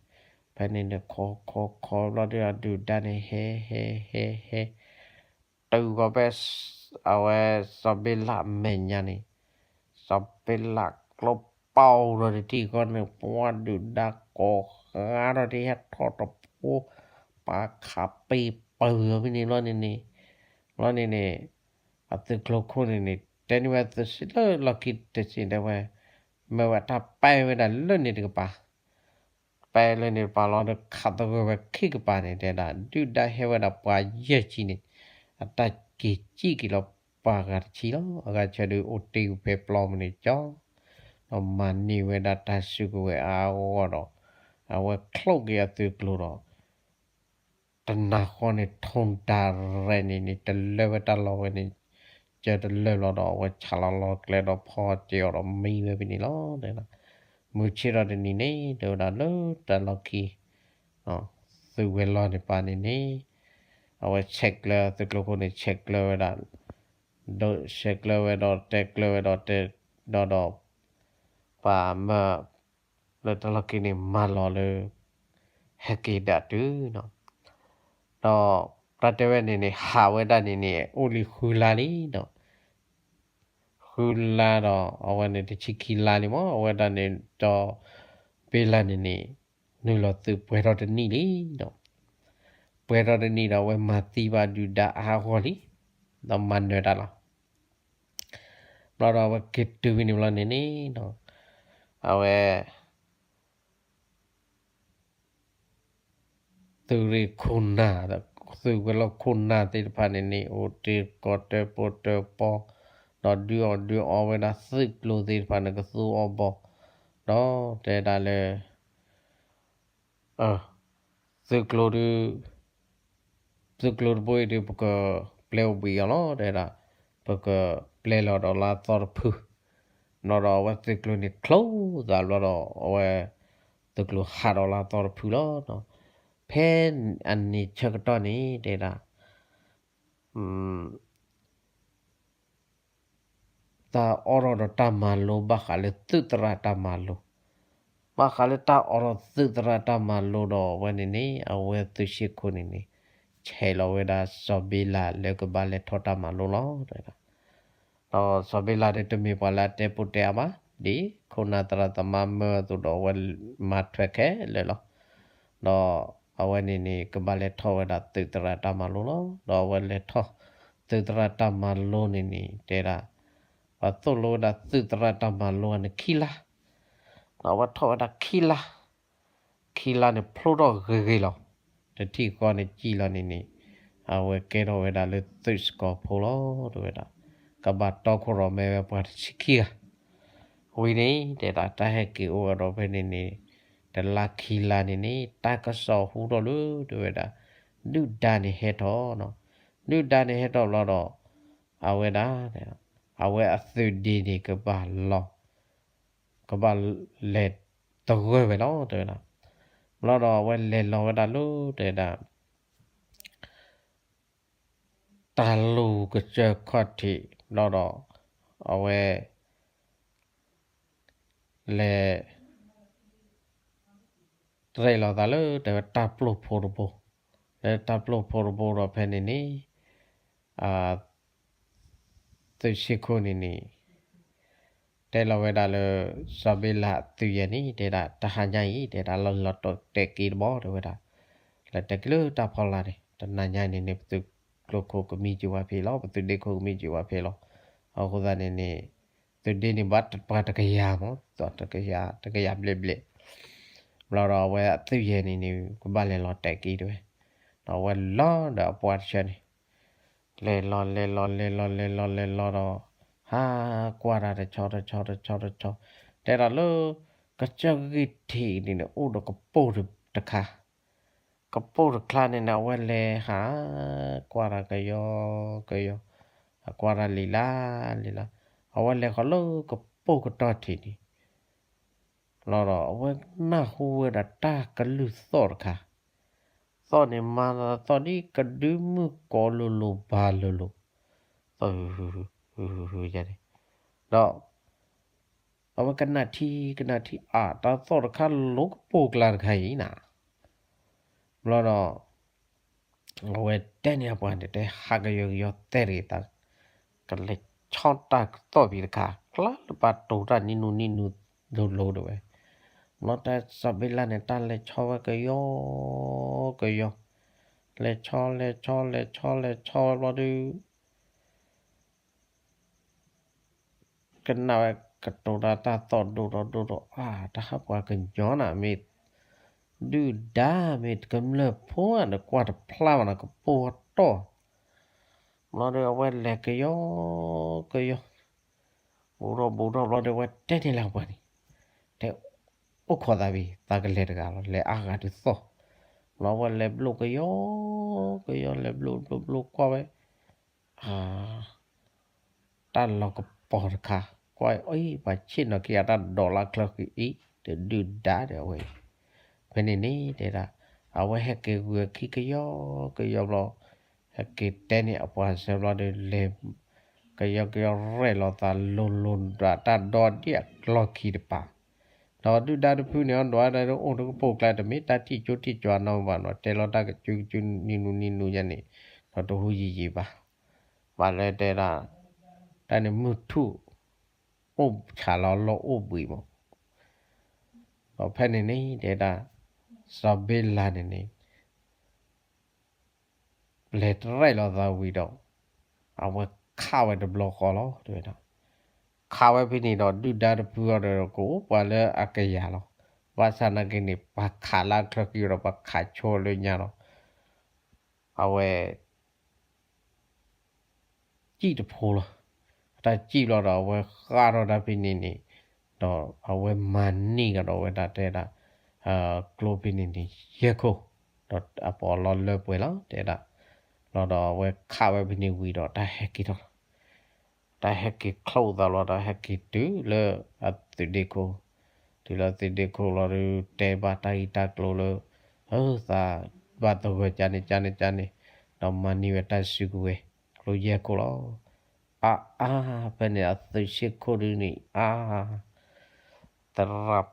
ဖဲန့ၣ်န့ၣ် ခိးခိးခိးဘျီဒုး အဒုၣ်ဒါန့ၣ် ဟဲ ဟဲ ဟဲ ဟဲ တုၤဃီၤဖဲ အဝဲ စီၤဘ့လးအမဲာ်ညါန့ၣ် စီၤဘ့လးကျိပီၤဒီးတထံၣ်ဃီန့ၣ် ပှၤဒုၣ်ဒါကိးဃါဒီးတဟဲထီၣ်တဖိ ပာ်ခးပ့ၤပၢၤအီၤဖဲန့ၣ်ဘျီန့ၣ်န့ၣ် ဘျီန့ၣ်န့ၣ် အသုးကျိၤခိၣ်န့ၣ်န့ၣ် တဲန့ၢ်ဝဲသုးစ့လၢလီၢ်ခံတစ့တဲဝဲ မ့ၢ်ဝဲတၢ်ပဲဝဲဒၣ်လၢန့ၣ်တကပၤ ပဲလၢန့ၣ်တကပၤလီၤဒီး ခးသဂၢၢ်ဝဲခံကပၤန့ၣ် တဲဒၣ် ဒုၣ်ဒါဟဲဝဲဒၣ်ပှၤယဲၢ်ဆံန့ၣ် အတၢ်က့ၤစံၣ်က့ၤလီၤပှၤဂၤတဆံလီၤ. အဂၤဆၢဒုးအိၣ်တ့ၢ်ဝဲဖဲပျီပူၤန့ၣ်ကၠီ ဒီးမၤန့ၢ်ဝဲဒၣ်တၢ်စုကဝဲၤအါအါဂီၢ်ဂီၢ်ဒီး အဝဲချိးက့ၤအသုးကျိၤဒီး တနၤဃီန့ၣ် ထိၣ်တၢ်ရဲၣ်န့ၣ်န့ၣ် တလၢဝဲတၢ်လီၢ်ဝဲန့ၣ် ကၢတလၢလီၤဒီး အဝဲဆးလီၤလီၤကျဲဒီးဖီစဲးအီၤဒီးမံဝဲဖဲန့ၣ်လီၤ. မုၢ်ဆ့ၣ်ထီၣ်တနံၤန့ၣ် တဲဝဲဒၣ်လၢတၢ်လီၢ်ခံ သုးဝဲၤလီၢ်န့ၣ်ပၤန့ၣ်န့ၣ် အဝဲဆဲးကျၢသုးကျိၤခိၣ်န့ၣ် ဆဲးကျၢဝဲဒၣ် ဒီးဆဲးကျၢဝဲဒီးတဲကျၢဝဲဒီးတဲ ဒီးဒီး ပှၤမၢ လၢတၢ်လီၢ်ခံန့ၣ် မၤလီၤလၢ ဟဲက့ၤဒၣ်တုၤနီၤ ဒီးတၢ်တဲဝဲန့ၣ်န့ၣ် ဟးဝဲဒၣ်န့ၣ်န့ၣ် အိၣ်လံဃုလါလံနီၤ ဃုလါဒီး အဝဲန့ၣ်တဆံခံလါလံမး အဝဲဒၣ်န့ၣ် ဒီး ဘ့လးန့ၣ်န့ၣ် နုာ်လီၤသုးပှဲၤထီၣ်တနံၣ်လံနီၤ ပှဲၤထီၣ်တနံၣ်ဒီး အဝဲမၤသံဘၣ်ဒုၣ်ဒါအါဂီၢ်လံ ဒီးမၤနၢၤတၢ်လီၤ ဘျီဒီးအဝဲက့ၤတုၤဖဲန့ၣ်ဘျီန့ၣ်န့ၣ် အဝဲ သုးရ့ၣ်ခိၣ်နၢ် သုးဝဲၤလီၢ်ခိၣ်နၢ်သ့ၣ်တဖၣ်န့ၣ်န့ၣ် အိၣ်တ့ၢ်ကီၢ်တၢၢ်ပီတၢၢ်ပီ ဒီးဒုးအီၣ်ဒုးအီဝဲဒၣ်သုးကျိၤသ့ၣ်တဖၣ်န့ၣ် ကသူအီၤဘီ ဒီးတဲဒၣ်လၢ သုးကျိၤဒုး သုးကျိၤတဘိအံၤဒုး ပကပျဲအိၣ်ဘှံးအီၤလီၤ တဲဒၣ် ပကပျဲလီၤဒီးလၢအသီတဖု ဘျီဒီးအဝဲသုးကျိၤန့ၣ် ချိသးဘျီဒီး အဝဲ သုးကျိၤဟးထီၣ်လၢအသီတဖုလီၤ. ဖဲအန့ၣ်ဆၢကတီၢ်န့ၣ် တဲဒၣ် တၢ်အိးထီၣ်ဒီးတၢ်မၤလိဘၣ်ဃးလၢသုးသရၣ်တၢ်မၤလိ, ဘၣ်ဃးလၢတၢ်အိးထီၣ်သုးသရၣ်တၢ်မၤလိဒီး အဝဲန့ၣ်န့ၣ် အဝဲသုးဆ့ခိၣ်န့ၣ်န့ၣ် ဆဲးလီၤဝဲဒၣ်စီၤဘ့လးလၢကဘၣ်လဲၤထီၣ်တၢ်မၤလိလီၤ တဲဝဲဒၣ်. ဒီးစီၤဘ့လးဒီးတမ့ၢ်ပှၤလၢအတဲပူၤတဲအါဘၣ်, ဒ်ခိၣ်နၢ်သရၣ်သမါမၢအသိးဒီး အဝဲမၤထွဲခဲလၢာ်လီၤ. ဒီးအဝဲန့ၣ်န့ၣ် ကဘၣ်လဲၤထီၣ်ဝဲဒၣ်သုးသရၣ်တၢ်မၤလိလီၤ. ဒီးအဝဲလဲၤထီၣ်သုးသရၣ်တၢ်မၤလိန့ၣ်န့ၣ် တဲဒၣ် ပှၤသိၣ်လိဝဲဒၣ်သုးသရၣ်တၢ်မၤလိန့ၣ်ခံလါ, ဒီးအဝဲထီၣ်ဝဲဒၣ်ခံလါ, ခံလါန့ၣ်ဖျိထီၣ်ဂ့ၤဂ့ၤလီၤ. တထံၣ်ဃီန့ၣ်စံၣ်လီၤန့ၣ်န့ၣ် အဝဲကဲထီၣ်ဝဲဒၣ်လၢသုးစကီၤဖိလီၤ တဲဝဲဒၣ်. ကဘၣ်တီခိၣ်ရိၣ်မဲဝဲပှၤတဆံခံဂၤ ဝံၤန့ၣ် တဲဒၣ်တၢ်ဟဲက့ၤအိၣ်ဝဲဒီးဖဲန့ၣ်န့ၣ် တလါခံလါန့ၣ်န့ၣ် တၢ်ကစီၣ်ဟူထီၣ်လၢ တဲဝဲဒၣ် ဒုၣ်ဒါန့ၣ်ဟဲထီၣ်နီၤ. ဒုၣ်ဒါန့ၣ်ဟဲထီၣ်ဘျီဒီး အဝဲဒၣ် အဝဲအသုးဒ့န့ၣ် ကဘၣ်လီၤ ကဘၣ်လဲၤသဂၢၢ်ဝဲလီၤ တဲဝဲဒၣ်. ဘျီဒီးအဝဲလဲၤလီၤဝဲဒၣ်လၢ တဲဝဲဒၣ် တၢ်လူၢ်ကစၢၢ်ခီၣ်ထံး ဘျီဒီး အဝဲ လဲၤ ရဲၣ်လီၤသးလၢ တဲဝဲတၢ်ပျိၢ်ဖိတဘိ, လၢတၢ်ပျိၢ်ဖိတဘိဒီးဖဲန့ၣ်န့ၣ် သုးဆ့ခိၣ်န့ၣ်န့ၣ် တဲလီၤဝဲဒၣ်လၢ စီၤဘ့လးအသုးယဲၢ်န့ၣ် တဲဒၣ်တဟါညါအံၤ တဲဒၣ်လီၤလီၤတဲာ်က့ၤတဘျီ တဲဝဲဒၣ်, လဲၤတဲာ်က့ၤလၢတၢ်ဖီလာ်န့ၣ် တနၤညါန့ၣ်န့ၣ် ပသုးကျိၤခိၣ်ကမံစၢၤဝဲဖဲလီၤ, ပသုးဒ့ခိၣ်ကမံစၢၤဝဲဖဲလီၤ. အဃိသတးန့ၣ်န့ၣ် သုးဒ့န့ၣ်ဘၣ်ပှၤတကယၤမး တကယၤ တကယၤဘျဲၣ်ဘျဲၣ် ဘျီဒီးအဝဲအသုးယဲၢ်န့ၣ်န့ၣ် ကဘၣ်လဲၤလီၤတဲာ်က့ၤတဲဝဲ, ဒီးအဝဲလီၤဒီးအပှၤတဆၢန့ၣ် လဲၤလီၤလဲၤလီၤလဲၤလီၤလဲၤလီၤလဲၤလီၤဒီး ဟးကွၢ်တၢ်တဆီတဆီတဆီတဆီ, တဲဒၣ်လၢ ကစၢၢ်ဂံၢ်ထံးန့ၣ်န့ၣ် အိၣ်ဒီးကပိာ်တခါ, ကပိာ်တခါန့ၣ်န့ၣ် အဝဲလဲၤဟး ကွၢ်တၢ်ကယီကယီ, အကွၢ်တၢ်လံၤလၢ်လံၤလၢ်, အဝဲလဲၤဃီၤလၢကပိာ်ကတီၢ်ထံးန့ၣ် လီၤဒီးအဝဲနၢ်ဟူဝဲဒၣ်တၢ်ကလုၢ်သီၣ်တခါ, သီၣ်န့ၣ်မၤသီၣ်ဒ်ကဒုမုၢ်ကိးလိၤလိၤဘၣ်လိၤလိၤ, သီၣ် ဒီး အဝဲကနၣ်ထံကနၣ်ထံ အါ တၢ်သီၣ်တခါလၢကပိာ်ကျါတခါအံၤနၤ, ဘျီဒီး အဝဲတဲန့ၢ်အပှၤန့ၣ် တဲဟးကယီကယီတဲတဂ့ၤသး, ကလဲၤဆီတၢ်သီၣ်ဖံးတခါ ကျါလၢပှၤတိၤတၢ်နံၤနူနံၤနူလိၤလိၤတဲဝဲ, ဘျီတၢ်စီၤဘ့လးန့ၣ် တၢ်လဲၤဆီဝဲကယီကယီ, လဲၤဆီလဲၤဆီလဲၤဆီလဲၤဆီဝဲဘျီဒုး ကနၣ်ဝဲကတိၤတၢ်တၢ်သီၣ်ဒိၣ်ထီၣ်ဒိၣ်ထီၣ် အါ တၢ်ဟးပှၤကညီနၤ မ့ၢ်ဒုၣ်ဒါမ့ၢ်ကမျၢၢ်ဖိဧါ နကွၢ်တဖျါဘၣ်နီၤ ကပိာ်တီၢ်, ဘျီဒီးအဝဲလဲၤကယီကယီ, ဘူးထီၣ်ဘူးထီၣ်ဘျီဒီး အဝဲတဲန့ၢ်လၢပှၤန့ၣ်, တဲ အိၣ်ခိးသးဘၣ် သးကလဲၤတဂၤလီၤ လဲၤအါဂၤဒုးသီၣ်, ဘျီအဝဲလဲၤဘျိၣ်ကယီကယီ လဲၤဘျိၣ်ဘျိၣ်ဘျိၣ်ကွၢ်ဝဲ တၢ်လီၤကပီၤတခါ, ကွၢ်အံၤ ပှၤဆ့ၣ်နီၤခံဂၤတၢ်ဒိးလၢချၢဃံအံၤ တဒုၣ်ဒါဒီးအဝဲအံၤ, ဖဲန့ၣ်န့ၣ်တဲဒၣ်, အဝဲဟဲက့ၤဂုာ်အခံကယီကယီဘျီ, ဟဲက့ၤတဲန့ၢ်အပှၤစၢၤဘျီဒီး လဲၤကယီကယီရဲၣ်လီၤသးလိၤလိၤဒီးတၢ်ဒီဒ်အကျီခံတပၤ, ဒီးဒုၣ်ဒါတဖုန့ၣ် အဒွးဒၣ်အိၣ်တကပိာ်ကျါ တမ့ၢ်တၢ်ထံၣ်ကၠိထံၣ်ကၠွၤနီတမံၤဘၣ်နီၤ တဲလီၤတၢ်ကစုကစုနံၤနူနံၤနူညါန့ၣ်, ဒီးတဟူယံာ်ယံာ်ဘၣ် ဘၣ်လၢတဲဒၣ်, တၢ်န့ၣ်မုၢ်ထူၣ် အိၣ်ဆးလီၤလီၢ်အိၣ်ဘှံးမး, ဒီးဖဲန့ၣ်န့ၣ်တဲဒၣ်, စီၤဘ့လးန့ၣ်န့ၣ် လဲၤတရဲၣ်လီၤသးဝံၤဒီး, အဝဲခးဝဲတဘျီဃီလီၤ တဲဝဲဒၣ်, ခးဝဲဖဲန့ၣ်ဒီး ဒုၣ်ဒါတဖုအံၤဒီး ကအိၣ်ပှၤလၢအကယၤလီၤ, ဘၣ်ဆၣ်နာ်က့န့ၣ် ပှၤခးလၢအချၢဃံဒီး ပှၤခးဆိလၢညါလီၤ, အဝဲ စံၣ်တဖိလီၤ, တၢ်စံၣ်ဘျီဒီး အဝဲဃးထီၣ်တၢ်ဖဲန့ၣ်န့ၣ်, ဒီးအဝဲမၤန့ၢ်ကဒီးဝဲဒၣ်တဲဒၣ်, ကျိဖဲန့ၣ်န့ၣ် ယဲၢ်ခိၣ်, ဒီးအပီးလီလၢပှဲၤလီၤ တဲဒၣ်, ဘျီဒီးအဝဲခးဝဲဖဲန့ၣ်ဝံၤဒီး တၢ်ဟဲက့ၤထီၣ် တၢ်ဟဲက့ၤချိၣ်သးလီၤ တၢ်ဟဲက့ၤတုၤလၢအသုးဒ့ခိၣ်, တ တုၤလၢသုးဒ့ခိၣ်လီၤဒုး တဲဘၣ်တၢ်ဂ့ၢ်တၢ်ကျိၤလၢ အသးဘၣ်သဂၢၢ်ကန့ၣ်ကန့ၣ်ကန့ၣ်, ဒီးမၤန့ၢ်ဝဲတၢ်စုကဝဲၤ ကျိယဲၢ်ခိၣ်လီၤ. အါအါ ဖဲန့ၣ်အသုးဆ့ခိၣ်ဒုးန့ၣ် အါ သရၣ်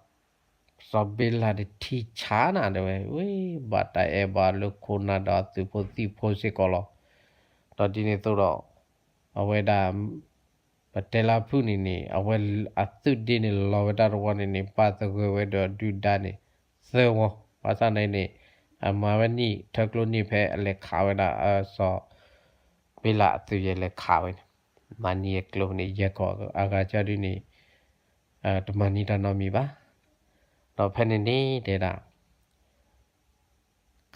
စီၤဘ့လးတထံၣ်ဆါနၤတဲဝဲ, ဝဲ ဘၣ်တၢ်အဲၣ်ဘၣ်လၢခိၣ်နၢ်ဒီးအသုးဖိသံၣ်ဖိစ့ၢ်ကီးလီၤ. ဒီးဒ်န့ၣ်အသိးဒီး အဝဲဒၣ် ပတဲလၢဖုၣ်န့ၣ်န့ၣ် အဝဲအသုးဒ့န့ၣ်လီၤဝဲတၢ်တဝီန့ၣ်န့ၣ် ဘၣ်သဂၢၢ်ဝဲဒီးဒုၣ်ဒါန့ၣ် သၢဝီ, ဘၣ်ဆၣ်န့ၣ်န့ၣ် အမၤဝဲနံၣ်ထၢကျိနံၣ်ဖဲအလဲၤခးဝဲဒၣ် စီၤဘ့လးအသုးယဲလဲၤခးဝဲန့ၣ်, မၤန့ၢ်အကျိန့ၣ် ယဲၢ်ကီးအဂၤကၢ်ဒုးန့ၣ် တမၤန့ၢ်တၢ်နီတမံၤဘၣ်. ဒီးဖဲန့ၣ်န့ၣ်တဲဒၣ်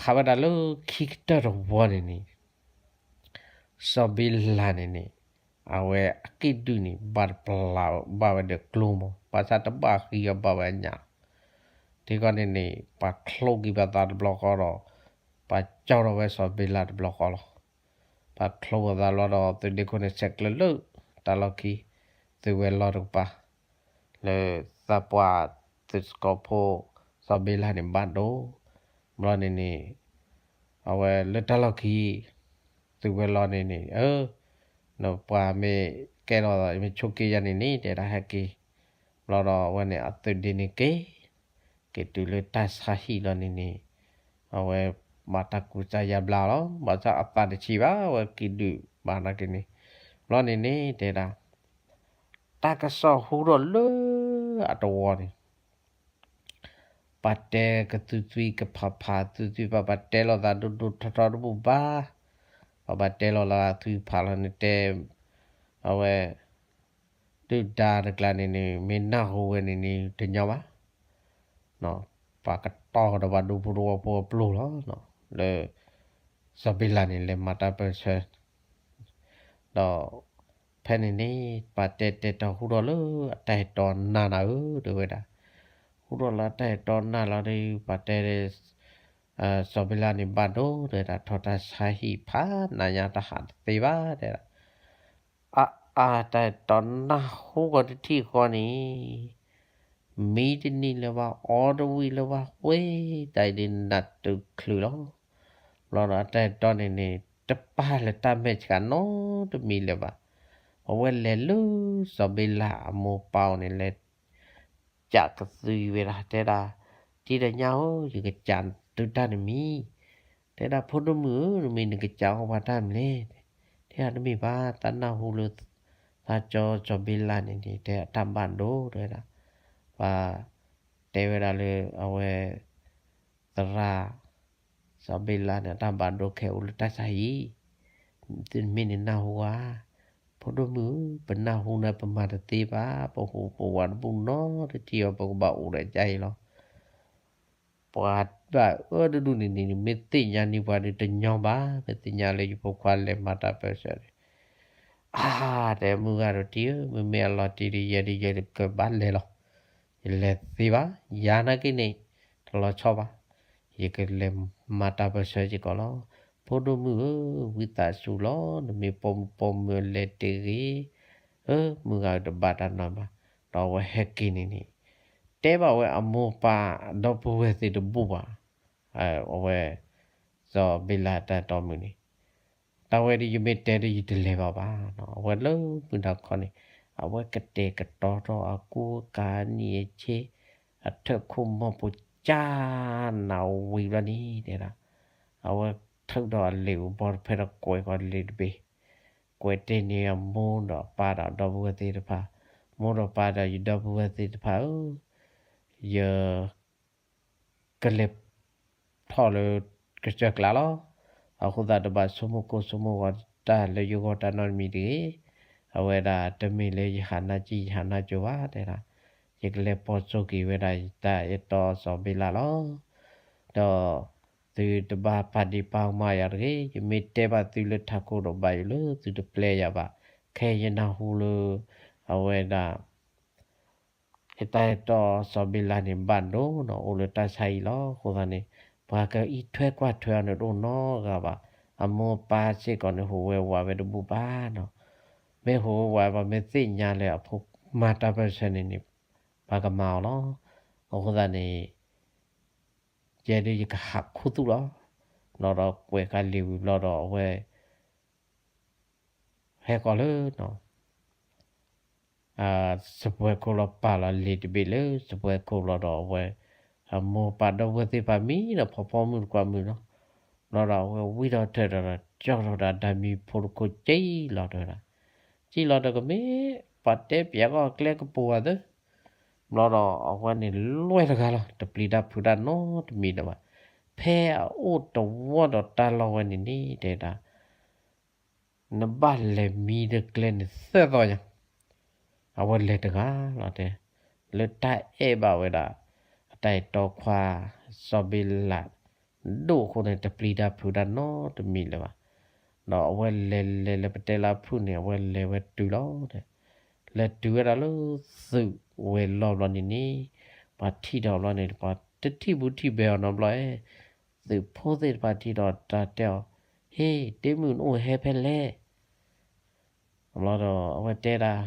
ခးဝဲဒၣ်လၢခံကတၢၢ်တဝီန့ၣ်န့ၣ် စီၤဘ့လးန့ၣ်န့ၣ် အဝဲအကံၣ်ဒုၣ်န့ၣ် ဘၣ်တပျၢ်ဘၣ်ဝဲဒီးကျိမး, ဘၣ်ဆၣ်တဘၣ်ဃံအီၤဘၣ်ဝဲအညၣ်လီၤ. ထံကီၢ်န့ၣ်န့ၣ် ပှၤချိၣ်က့ၤပသးတဘျီဃီဒီး ပှၤကၠီထီၣ်ဝဲစီၤဘ့လးတဘျီဃီလီၤ. ပှၤချိၣ်ပသးလီၤဒီး သုးဒ့ခိၣ်န့ၣ်ဆဲးကျၢလၢတၢ်လီၢ်ခံ သုးဝဲၤလီၢ်တကပၤ လၢသးပှၢ်သုးစကီးဖိ စီၤဘ့လးန့ၣ်ဘၣ်ဒိ ဘျီန့ၣ်န့ၣ် အဝဲလၢတၢ်လီၢ်ခံ သုးဝဲၤလီၢ်န့ၣ်န့ၣ် နပှၤမ့ၢ်ကဲထီၣ်မ့ၢ်ဆိးက့ယၤန့ၣ်န့ၣ် တဲဒၣ်ဟဲက့ၤ, ဘျီဒီးအဝဲန့ၣ်အသုးဒ့န့ၣ်က့ၤ က့ၤတုၤလၢတၢ်ဆါဟံၣ်လီၤန့ၣ်န့ၣ် အဝဲဘၣ်တၢ်ကူစါယါဘျါလီၤ. ဘၣ်ဆၣ်အသးတဆံးဘၣ် အဝဲကံၣ်ဒုၣ်ဘၣ်နာ်က့န့ၣ်, ဘျီန့ၣ်န့ၣ်တဲဒၣ် တၢ်ကစီၣ်ဟူထီၣ်လၢအတဝီန့ၣ် ပှၤတဲကသုသွံကဖးဖး သုသွံပှၤပှၤတဲလီၤသးဒိၣ်ဒိၣ်ထီထီတဘူၣ်ဘၣ်, ပှၤပှၤတဲလီၤလၢအသွံဖးလီၤန့ၣ်တဲ အဝဲ ဒုၣ်ဒါတကျါန့ၣ်န့ၣ် မ့ၢ်နၢ်ဟူဝဲန့ၣ်န့ၣ် တညီဘၣ်, ပှၤကတီၤကဒီးပှၤဒူဖိတဝီဖိအပျိၢ်လီၤ, လၢ စီၤဘ့လးန့ၣ် လဲၤမၤတၢ်ပၢၢ်ဆၢ ဒီးဖဲန့ၣ်န့ၣ် ပှၤတဲတဲတီဟူထီၣ်လၢအတၢ်ဟဲတီနၢ်နၤဧၢ တဲဝဲဒၣ်, ဟူထီၣ်လၢအတၢ်ဟဲတီနၢ်လီၤဒီး ပှၤတဲ စီၤဘ့လးန့ၣ်ဘၣ်ဒိ တဲဒၣ်ထီၣ်တၢ်ဆါဟံၣ်ဖးနးညါတဟးတသ့ဘၣ် တဲဒၣ်, အါအါ တၢ်ဟဲတီနၢ်ဟူကီးတထံၣ်ဃီန့ၣ် မံတနံၤလၢၤဘၣ် အီတဝံၤလၢၤဘၣ် ဝဲ တၢ်အံၤဒ်နးတုၤချုးလီၤ. ဘျီဒီးအတၢ်ဟဲတီန့ၣ်န့ၣ် တပာ်လၢတၢ်မဲာ်ဆှးနီတမံၤလၢၤဘၣ်. အဝဲလဲၤလၢစီၤဘ့လးအမိၢ်ပၢ်အအိၣ်န့ၣ် လဲၤ ကးကသွံဝဲဒၣ် တဲဒၣ်, တံၤဒီးညါဧၢ ယကစးသုတၢ်တမံၤ, တဲဒၣ်ဖိဒိၣ်မုၣ်ဧၢ နမ့ၢ်နကစးအီၣ်ပှၤတၢ်မနုၤလဲၣ်, တဲဒၣ်တမ့ၢ်ဘၣ် သးနၢ်ဟူလၢ သးကၠီစီၤဘ့လးန့ၣ်န့ၣ် တဲအတၢ်ဘၣ်ဒိ တဲဝဲဒၣ်, ပှၤတဲဝဲဒၣ်လၢအဝဲ သရၣ် စီၤဘ့လးန့ၣ် အတၢ်ဘၣ်ဒိခဲအံၤအိၣ်လၢတၢ်ဆါဟံၣ်, သုမ့ၢ်န့ၣ်နၢ်ဟူဧါ, ဖိဒိၣ်မုၣ်ဧၢ ပနၢ်ဟူန့ၣ် ပမၤတသ့ဘၣ် ပဟူးပဝးတဘူၣ်နီတထံၣ်အီၤ ပကဘၣ်အိၣ်ဒီးအံၤလီၤ. ပှၤဘၣ်အၢတဒူၣ်န့ၣ်န့ၣ် မ့ၢ်သ့ၣ်ညါန့ၢ်ပှၤဒီးတညီဘၣ်, မ့ၢ်သ့ၣ်ညါလၢယဖိခွါလဲၤမၤတၢ်ပၢၢ်ဆၢန့ၣ် အါ တဲမုၢ်ဂၤဒီးတံၤဧၢ, မ့မ့ၢ်အလီၤတံၢ်ဒီးယဲဒ်ယဲဒ်ကဘၣ်လဲၤလီၤ, ယလဲၤတသ့ဘၣ်, ယၤနာ်က့န့ၣ် တလီၤဆီဘၣ်, ယကလဲၤမၤတၢ်ပၢၢ်ဆၢစ့ၢ်ကီးလီၤ. ဖိဒိၣ်မုၣ်ဧၢ, ဝံသးစူၤလီၤ, နမ့ၢ်ပိာ်မုၣ်ပိာ်မုၣ်လဲၤတဂ့ၤ, အၢ မုၢ်ဂၤတဘၣ်တၢ်နီတမံၤဘၣ်, ဒီးအဝဲဟဲက့ၤန့ၣ်န့ၣ် တဲဘၣ်ဝဲအမိၢ်ပၢ်ဒီပုၢ်ဝဲၢ်သ့ၣ်တဘူၣ်ဘၣ်, အဝဲ စီၤဘ့လးတၢ်တီမုၣ်န့ၣ် တၢ်ဝဲဒ်ယမ့ၢ်တဲဒ်ယတလဲၤဘၣ်ဘၣ်နီၤ, အဝဲလၢမုၢ်နၤခီန့ၣ် အဝဲကတဲာ်ကတီၤထီၣ်အကူအကၤအနံၣ်အဆ့ အထၢၣ်ခိၣ်မီၢ်ပိာ်ကၢ်နးဝံၤဘျီန့ၣ် တဲဒၣ် အဝဲထုးဒီးအလံာ်အိၣ်ဘီတဖျၢၣ်ဒီးကွဲးဃီၤလံာ်တဘ့ၣ်, ကွဲးတ့ၢ်န့ၢ်အမိၢ်ဒီးအပၢ်ဒီးဒီပုၢ်ဝဲၢ်သ့ၣ်တဖၣ်, မိၢ်ဒီးပၢ်ဒီးယဒီပုၢ်ဝဲၢ်သ့ၣ်တဖၣ်ဧၢ, ယ ကလဲၤထီၣ်လၢကစၢၢ်ကျါလီၤ. အဃိသတးတဘၣ်ဆိကမိၣ်ကိၢ်ဆိကမိၣ်ဂီၤတၢ်လၢယဂီၢ်တၢ်နီတမံၤတဂ့ၤ. အဝဲဒၣ်တမ့ၢ်လၢယဟးနါကံၣ်ယဟးနါကိၤဘၣ်တဲဒၣ်, ယကလဲၤပိာ်စိက့ၤဝဲဒၣ်ယတၢ်အဲၣ်တီစီၤဘ့လးလီၤ. ဒီးသုတဘၣ်ပာ်ဒံးပာ်ကမၣ်ယၤတဂ့ၤ. ယမ့ၢ်တဲဘၣ်သုလၢထးခိၣ်ဒီးဘၣ်ယိၣ်လၢသုတပျဲယၤဘၣ်. ခဲအံၤယနၢ်ဟူလၢ အဝဲဒၣ် ယတၢ်အဲၣ်တီစီၤဘ့လးန့ၣ်ဘၣ်ဒိနီၤ အိၣ်လၢတၢ်ဆါဟံၣ်လီၤ. အဃိသတးန့ၣ် ပှၤကအံးထွဲကွၢ်ထွဲအီၤန့ၣ်တအိၣ်နီတဂၤဘၣ်. အမိၢ်ပၢ်စ့ၢ်ကီးန့ၣ် ဟူးဝဲဝးဝဲတဘူၣ်ဘၣ်နီၤ. မ့ၢ်ဟူးဝဲဝးဘၣ် မ့ၢ်သ့ၣ်ညါလၢအဖိမၤတၢ်ပၢၢ်ဆၢန့ၣ်န့ၣ် ပှၤကမၤအီၤလီၤ. အဃိသတးန့ၣ် ယဲဒုးယကဟးခူသူၣ်လီၤ. ဘျီဒီးကွဲးဃာ်လံာ်ဝံၤဘျီဒီးအဝဲ ဟဲဃီၤလၢ စပွဲခိၣ်လီၤ ပာ်လီၤလံာ်တဘ့ၣ်လၢစပွဲခိၣ်ဘျီဒီးအဝဲ အမိၢ်ပၢ်ဒီပုၢ်ဝဲၢ်သ့ၣ်တဖၣ်မံဒီးဖီဖီမုၢ်တကွၢ်မုၢ်လီၤ. ဘျီဒီးအဝဲဝံၣ်ထီၣ်ထၢၣ်ဒီး ကၠီထီၣ်ဒီးတၢ်မံဖိတခိၣ်ကၠံလီၤတဲဝဲဒၣ်, ကၠံလီၤဒီးကမ့ၢ် ပှၤတဲပၠးကီၢ်ကျဲကပူၤအသၢ ဘျီဒီးအဝဲန့ၣ်လွဲၢ်တဂၤလီၤ, တပျံၤတၢ်ဖုးတၢ်နီတမံၤလၢၤဘၣ်. ဖဲအအိၣ်တဝီဒီးတၢ်လီၢ်ဝဲန့ၣ်န့ၣ် တဲဒၣ် နဘၣ်လဲၤမံတကျဲန့ၣ်သၢသီညါ, အဝဲလဲၤတဂၤလီၤတဲ, လၢတၢ်အဲၣ်ဘၣ်ဝဲဒၣ် အတၢ်အဲၣ်တီခွါ စီၤဘ့လး ဒိၣ်အဃိန့ၣ် တပျံၤတၢ်ဖုးတၢ်နီတမံၤလၢၤဘၣ်. ဒီးအဝဲလဲၤလဲၤလၢပတဲလၢဖုၣ်န့ၣ် အဝဲလဲၤဝဲတုၤလီၤတဲ, လဲၤတုၤဝဲဒၣ်လၢသုးဝဲၤလီၢ်ဘျီန့ၣ်န့ၣ် ပှၤထံၣ်ဒီးဘျီန့ၣ် ပှၤတထံၣ်ဘူးထံၣ်ဘဲအီၤနီတဘျီ, သုးဖိသ့ၣ်တဖၣ်ထံၣ်ဒီးတၢ်တဲအီၤ, ဟ့ၣ် တ့မုၣ်နအိၣ်ဟဲဖဲလဲၣ် ဘျီဒီးအဝဲတဲဒၣ်,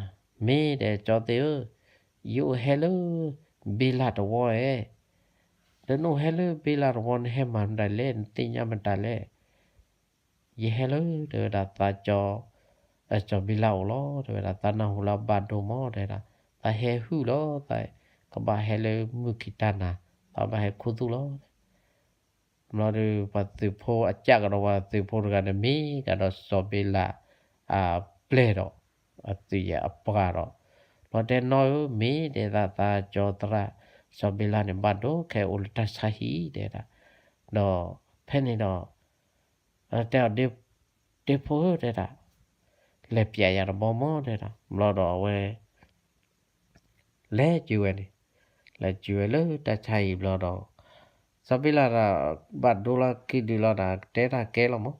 မ့ၢ်တဲကၠီသ့ၣ်ဧၢ, ယအိၣ်ဟဲလၢ ဘ့လၢ်တဝီဧဲ, ဒီးနအိၣ်ဟဲလၢဘ့လၢ်တဝီ နဟဲမၤမတၤလဲၣ်, နသ့ၣ်ညါမတၤလဲၣ်. ယဟဲလၢ တဲဝဲဒၣ် သးကၠီ စီၤဘ့လၢ်အိၣ်လီၤ တဲဝဲဒၣ်, သးနၢ်ဟူလၢအဘၣ်ဒိမး တဲဒၣ်, သးဟဲဟုၣ်လီၤ, သးကဘၣ်ဟဲလၢမုၢ်ခံတၢ်နၤ, သးဘၣ်ဟဲခူသူၣ်လီၤ ဘျီဒီး ပှၤသုးဖိအကၢ်ကဒီး ပှၤသုးဖိတဂၤန့ၣ် မ့ၢ်ကဒီးစီၤဘ့လး အပျဲၢ်ဒီး အသုးယဲၢ်အပှၤဒီး, ဘျီတဲနီၢ်ဧၢ မ့ၢ်တဲသး သးကၠီသရၣ် စီၤဘ့လးန့ၣ် ဘၣ်ဒိခဲအိၣ်လၢတၢ်ဆါဟံၣ် တဲဒၣ်, ဒီးဖဲန့ၣ်ဒီး တဲအီၤ ဒ့ဖိဧၢ တဲဒၣ်, လဲၤပၠးယၤတဘီမး တဲဒၣ်, ဘျီဒီးအဝဲ လဲၤက့ၤဝဲန့ၣ်, လဲၤက့ၤဝဲလၢတၢ်ဆါဟံၣ်ဘျီဒီး, စီၤဘ့လးဒီး ဘၣ်ဒိလီၤခံဒုလီၤဒီး ကတဲတၢ်ကဲလီၤမး,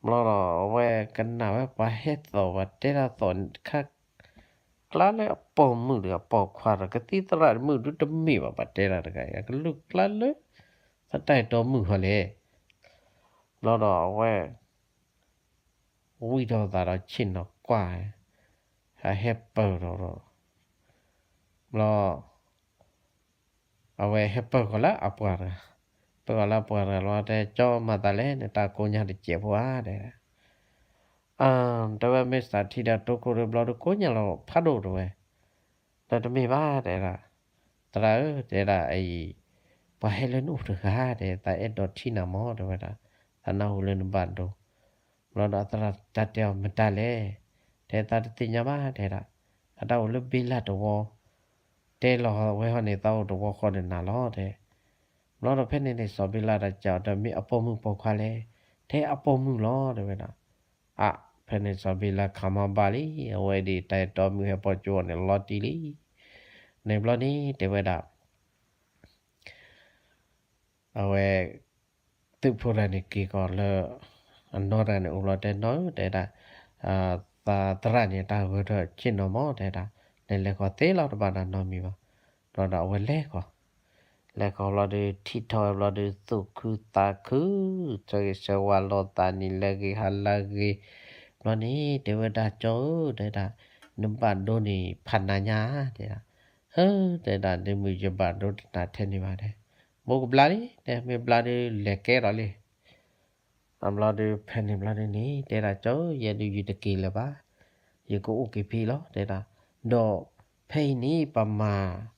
ဘျီဒီးအဝဲကနၣ်ဝဲပှၤဟဲသိး ပှၤတဲတၢ်သိးခါ ကျါလၢအပိာ်မုၣ်ဒီးအပိာ်ခွါဒီး ကသံၣ်သရၣ်တမုၣ်ဒုတမ့ၢ်ဘၣ် ပှၤတဲတၢ်တဂၤအံၤ အကလုၢ်ကျါလၢ သတၢ်အဲၣ်တီမုၣ်ဃီလဲၣ်. ဘျီဒီးအဝဲ ဝံၣ်ထီၣ်သးဒီးဆ့ၣ်နီၤကွၢ်, အဟဲပၢၢ်ထီၣ်ဒီး, ဘျီ အဝဲဟဲပၢၢ်ဃီၤလၢအပှၤတဂၤ, ပၢၢ်ဃီၤလၢအပှၤတဂၤလီၤ တဲ ကၠီမၤသးလဲၣ် နတၢ်ကိးညါတစဲးဖိဧါ တဲ တဲဝဲ မ့ၢ်စးထံၣ်ဒီးတိခိၣ်ဒီးဘျီဒီးကိးညါလီၤဖးဒိၣ် တဲဝဲ, ဒီးတမ့ၢ်ဘၣ် တဲဒၣ်, သရၣ်ဧၢ တဲဒၣ်အံၤ, ပှၤဟဲလၢနအိၣ်တဂၤ တဲ သးအဲၣ်ဒိးထံၣ်နၤမး တဲဝဲဒၣ်, သးနၢ်ဟူလၢနဘၣ်ဒိ ဘျီဒီးအသရၣ်တၢ်တဲအီၤမတၤလဲၣ်, တဲသးတသ့ၣ်ညါဘၣ် တဲဒၣ်, အတၢ်အိၣ်လၢဘ့လၢ်တဝီ, တဲလီၤဝဲဟီန့ၣ် သးအိၣ်တဝီဃီဒီးနၤလီၤ တဲ ဘျီဒီးဖဲန့ၣ်န့ၣ် စီၤဘ့လၢ်တၢ်စံးအီၤ ဒီးမ့ၢ်အပိာ်မုၣ်ပိာ်ခွါလဲၣ်, ထဲအပိာ်မုၣ်လီၤ တဲဝဲဒၣ်. အါ ဖဲန့ၣ်စီၤဘ့လၢ်ခးမီဘၣ်လံ, အဝဲဒၣ်တၢ်အဲၣ်တီမုၣ်ဟဲပိာ်ကၠိအီၤန့ၣ် လီၤတံၢ်လံ. န့ၣ်ဘျီန့ၣ် တဲဝဲဒၣ် အဝဲ သုးဖိတဂၤန့ၣ်က့ၤဃီၤလၢ အနီၢ်တဂၤန့ၣ်အိၣ်ဘျီ တဲနီၢ်ဧၢ တဲဒၣ်, သးသရၣ်န့ၣ် တၢ်ဂဲၤထီၣ်ဆ့ၣ်နီၤမး တဲဒၣ်, နလဲၤဃီၤသ့လီၤ တဘၣ်နနီတမံၤဘၣ်. ဘျီဒီးအဝဲလဲၤဃီၤ, လဲၤဃီၤဘျီဒီး ထံၣ်ထီၣ်ဝဲဘျီဒီး သူၣ်ခုသးခု, ဆၢဂ့ၤဆၢဝါလိာ်သးန့ၣ် လၢဂ့ၤဟါလၢဂ့ၤ, ဘျီန့ၣ် တဲဝဲဒၣ် ကၠီဧၢ တဲဒၣ်, နဘၣ်ဒိန့ၣ် ဖးနၤညါ တဲဒၣ်, ဟၢ တဲဒၣ် ဒ့မုၣ် ယဘၣ်ဒိတနၤထဲန့ၣ်ဘၣ် တဲ, ဘိကဘျါလံ တဲ မ့ၢ်ဘျါဒီးလဲၤကဲဒီးလံ. အဘျီဒီး ဖဲန့ၣ်ဘျီဒုန့ၣ် တဲဒၣ် ကၠီဧၢ ယဲဒုးယတက့ၤလၢၤဘၣ်, ယကအိၣ်က့ၤဖဲအံၤလီၤ တဲဒၣ်, ဒီးဖဲအံၤန့ၣ် ပမၤ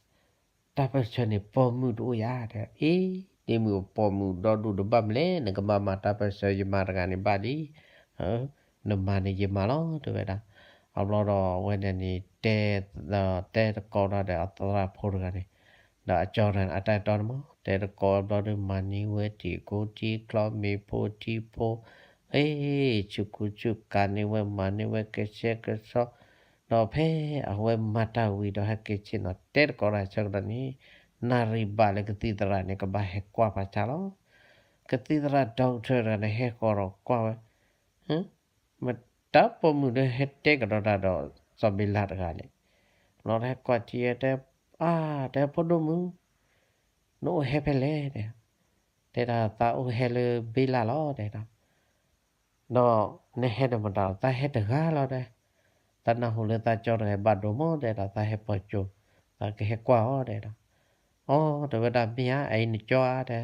တၢ်ပၢၢ်ဆၢန့ၣ် ပိာ်မုၣ်တအိၣ်ဧါ တဲ, အ့ ဒ့မုၣ် ပိာ်မုၣ်ဒီဒူၣ်ဒီးဘၣ်မနုၤလဲၣ်, နကဘၣ်မၤတၢ်ပၢၢ်ဆၢ ယမၤတဂၤန့ၣ်ဘၣ်လံ, နမၤန့ၣ်ယမၤလီၤ တဲဝဲဒၣ်. အဘျီဒီးအဝဲန့ၣ်န့ၣ် တဲ တဲတကိးဒီးအသရၣ်ဖိတဂၤန့ၣ်, ဒီးအကၠီတဂၤန့ၣ် အတၢ်အဲၣ်တီန့ၣ်မး တဲတကိးဘျီဒီး မၤန့ၢ်ဝဲထံကျိထံကျိ မ့ၢ်ဖိထံဖိ, အ့ ဆူၣ်ခူဆူၣ်ကၤန့ၢ်ဝဲ မၤန့ၢ်ဝဲကဆှဲကဆှီ, ဒီးဖဲအဝဲမၤတၢ်ဝံၤဒီး ဟဲက့ၤဆ့ၣ်နီၤ တဲတကိးတၢ်ဆၢကတီၢ်န့ၣ်, နၣ်ရံၣ်ဘၣ်လၢကသံၣ်သရၣ်န့ၣ် ကဘၣ်ဟဲကွၢ်ပှၤဆါလီၤ. ကသံၣ်သရၣ်ဒီကထၢတဂၤန့ၣ် ဟဲဃီၤဒီးကွၢ်ဝဲ, မတၤပိာ်မုၣ်ဒီးဟဲတဲကဒီးတၢ်ဒီးစီၤဘ့လၢ်တဂၤလဲၣ်. ဘျီဒီးဟဲကွၢ်ထံတဲ, အါ တဲဖိဒိၣ်မုၣ်, နအိၣ်ဟဲဖဲလဲၣ် တဲ, တဲဒၣ် သးအိၣ်ဟဲလၢဘ့လၢ်လီၤ တဲဒၣ်, ဒီးနဟဲဒီးမတၤ သးဟဲတဂၤလီၤ တဲ, သးနၢ်ဟူလၢသးကၠီတဂၤဘၣ်ဒိမး တဲဒၣ် သးဟဲပိာ်ကၠိ, သးကဟဲကွၢ်အီၤ တဲဒၣ်. အီ တဲဝဲဒၣ် မ့ၢ်ဧါ အအံၤနကၠီဧါ တဲ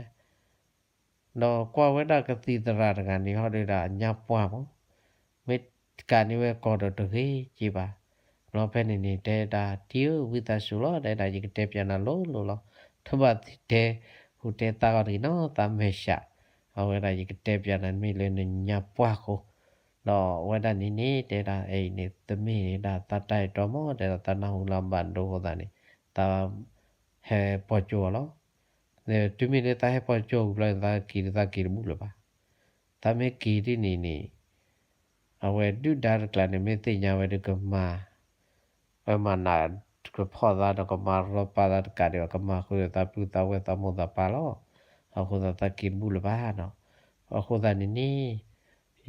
ဒီးကွၢ်ဝဲဒၣ်ကသံၣ်သရၣ်တဂၤန့ၣ် ဟီဒီးအညါပှၢ်မး, မ့ၢ်ကးန့ၢ်ဝဲကီၢ်ဒီးတဂ့ၤက့ဘၣ်. ဘျီဖဲန့ၣ်န့ၣ် တဲဒၣ် တံၤဧၢ ဝံသးစူၤလီၤ တဲဒၣ် ယကတဲပၠးနၤလိၤလိၤလီၤ, တဘၣ်သ့ၣ်တဲ ဟူးတဲသါအီၤတဂ့ၤနီၤ သးမဲာ်ဆှး, အဝဲဒၣ်ယကတဲပၠးနၤမ့ၢ်လၢနညါပှၢ်ဃိ, ဒီးအဝဲဒၣ်န့ၣ်န့ၣ် တဲဒၣ် အအံၤန့ၣ် တမ့ၢ်ဒၣ်သးတၢ်အဲၣ်တီမး တဲဒၣ် သးနၢ်ဟူလၢအဘၣ်ဒိအဃိသတးန့ၣ် သး ဟဲပိာ်ကၠိအီၤလီၤ. တုၤမ့ၢ်လၢသးဟဲပိာ်ကၠိဝံၤဘျီန့ၣ် သးက့ၤဒီးသးက့ၤတဘူၣ်လၢၤဘၣ်. သးမ့ၢ်က့ၤဒ်န့ၣ်န့ၣ် အဝဲဒုၣ်ဒါတကျါန့ၣ် မ့ၢ်သ့ၣ်ညါဝဲဒီးကမၤ ကမၤနး ကဖီၣ်သးဒီးကမၤရီပာ်သးတကးဒံးဘၣ် ကမၤဃုာ်သးပုၢ်သးဝဲၢ်သးမိၢ်သးပၢ်လီၤ. အဃိသတးသးက့ၤတဘူၣ်လၢၤဘၣ်နီၤ. အဃိသတးန့ၣ်န့ၣ်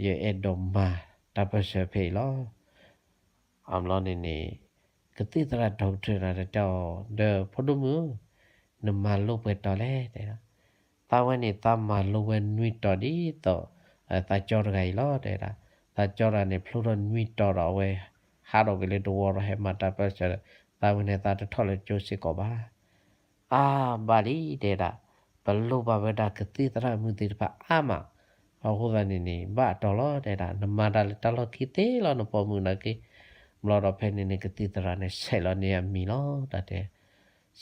ယအဲၣ်ဒိးမၤတၢ်ပၢၢ်ဆၢဖဲအံၤလီၤ. အဘျီန့ၣ်န့ၣ် ကသံၣ်သရၣ်ဒီကထၢၣ်န့ၣ်တဲအီၤ ဒီးဖိဒိၣ်မုၣ်ဧၢ, နမၤလိပှဲၤတီၤလဲၣ် တဲဒၣ်. သးဝဲန့ၣ် သးမၤလိဝဲနွံတီၤဒ်သိး သးကၠီတဂၤအံၤလီၤ တဲဒၣ်. သးကၠီတဂၤန့ၣ် ဖျိထီၣ်နွံတီၤဒီးအဝဲ ဟးထီၣ်က့ၤလၢတဝီဒီးဟဲမၤတၢ်ပၢၢ်ဆၢဒီး သးဝဲန့ၣ်သးတထီၣ်လၢကၠိစ့ၢ်ကီးဘၣ်. အါဘၣ်လံ တဲဒၣ်, ပလိၣ်ဘၣ်ဝဲဒၣ်ကသံၣ်သရၣ်မုၣ်သ့ၣ်တဖၣ်အါမး, အဃိသတးန့ၣ်န့ၣ် ဘၣ်အတီၤလီၤ တဲဒၣ်, နမၤတၢ်လၢတၢ်လီၢ်ခံသ့လီၤ နပိာ်မုၣ်နာ်က့. ဘျီဒီးဖဲန့ၣ်န့ၣ် ကသံၣ်သရၣ်န့ၣ် ဆဲးလီၤန့ၢ်အမံၤလီၤ တၢ်တဲ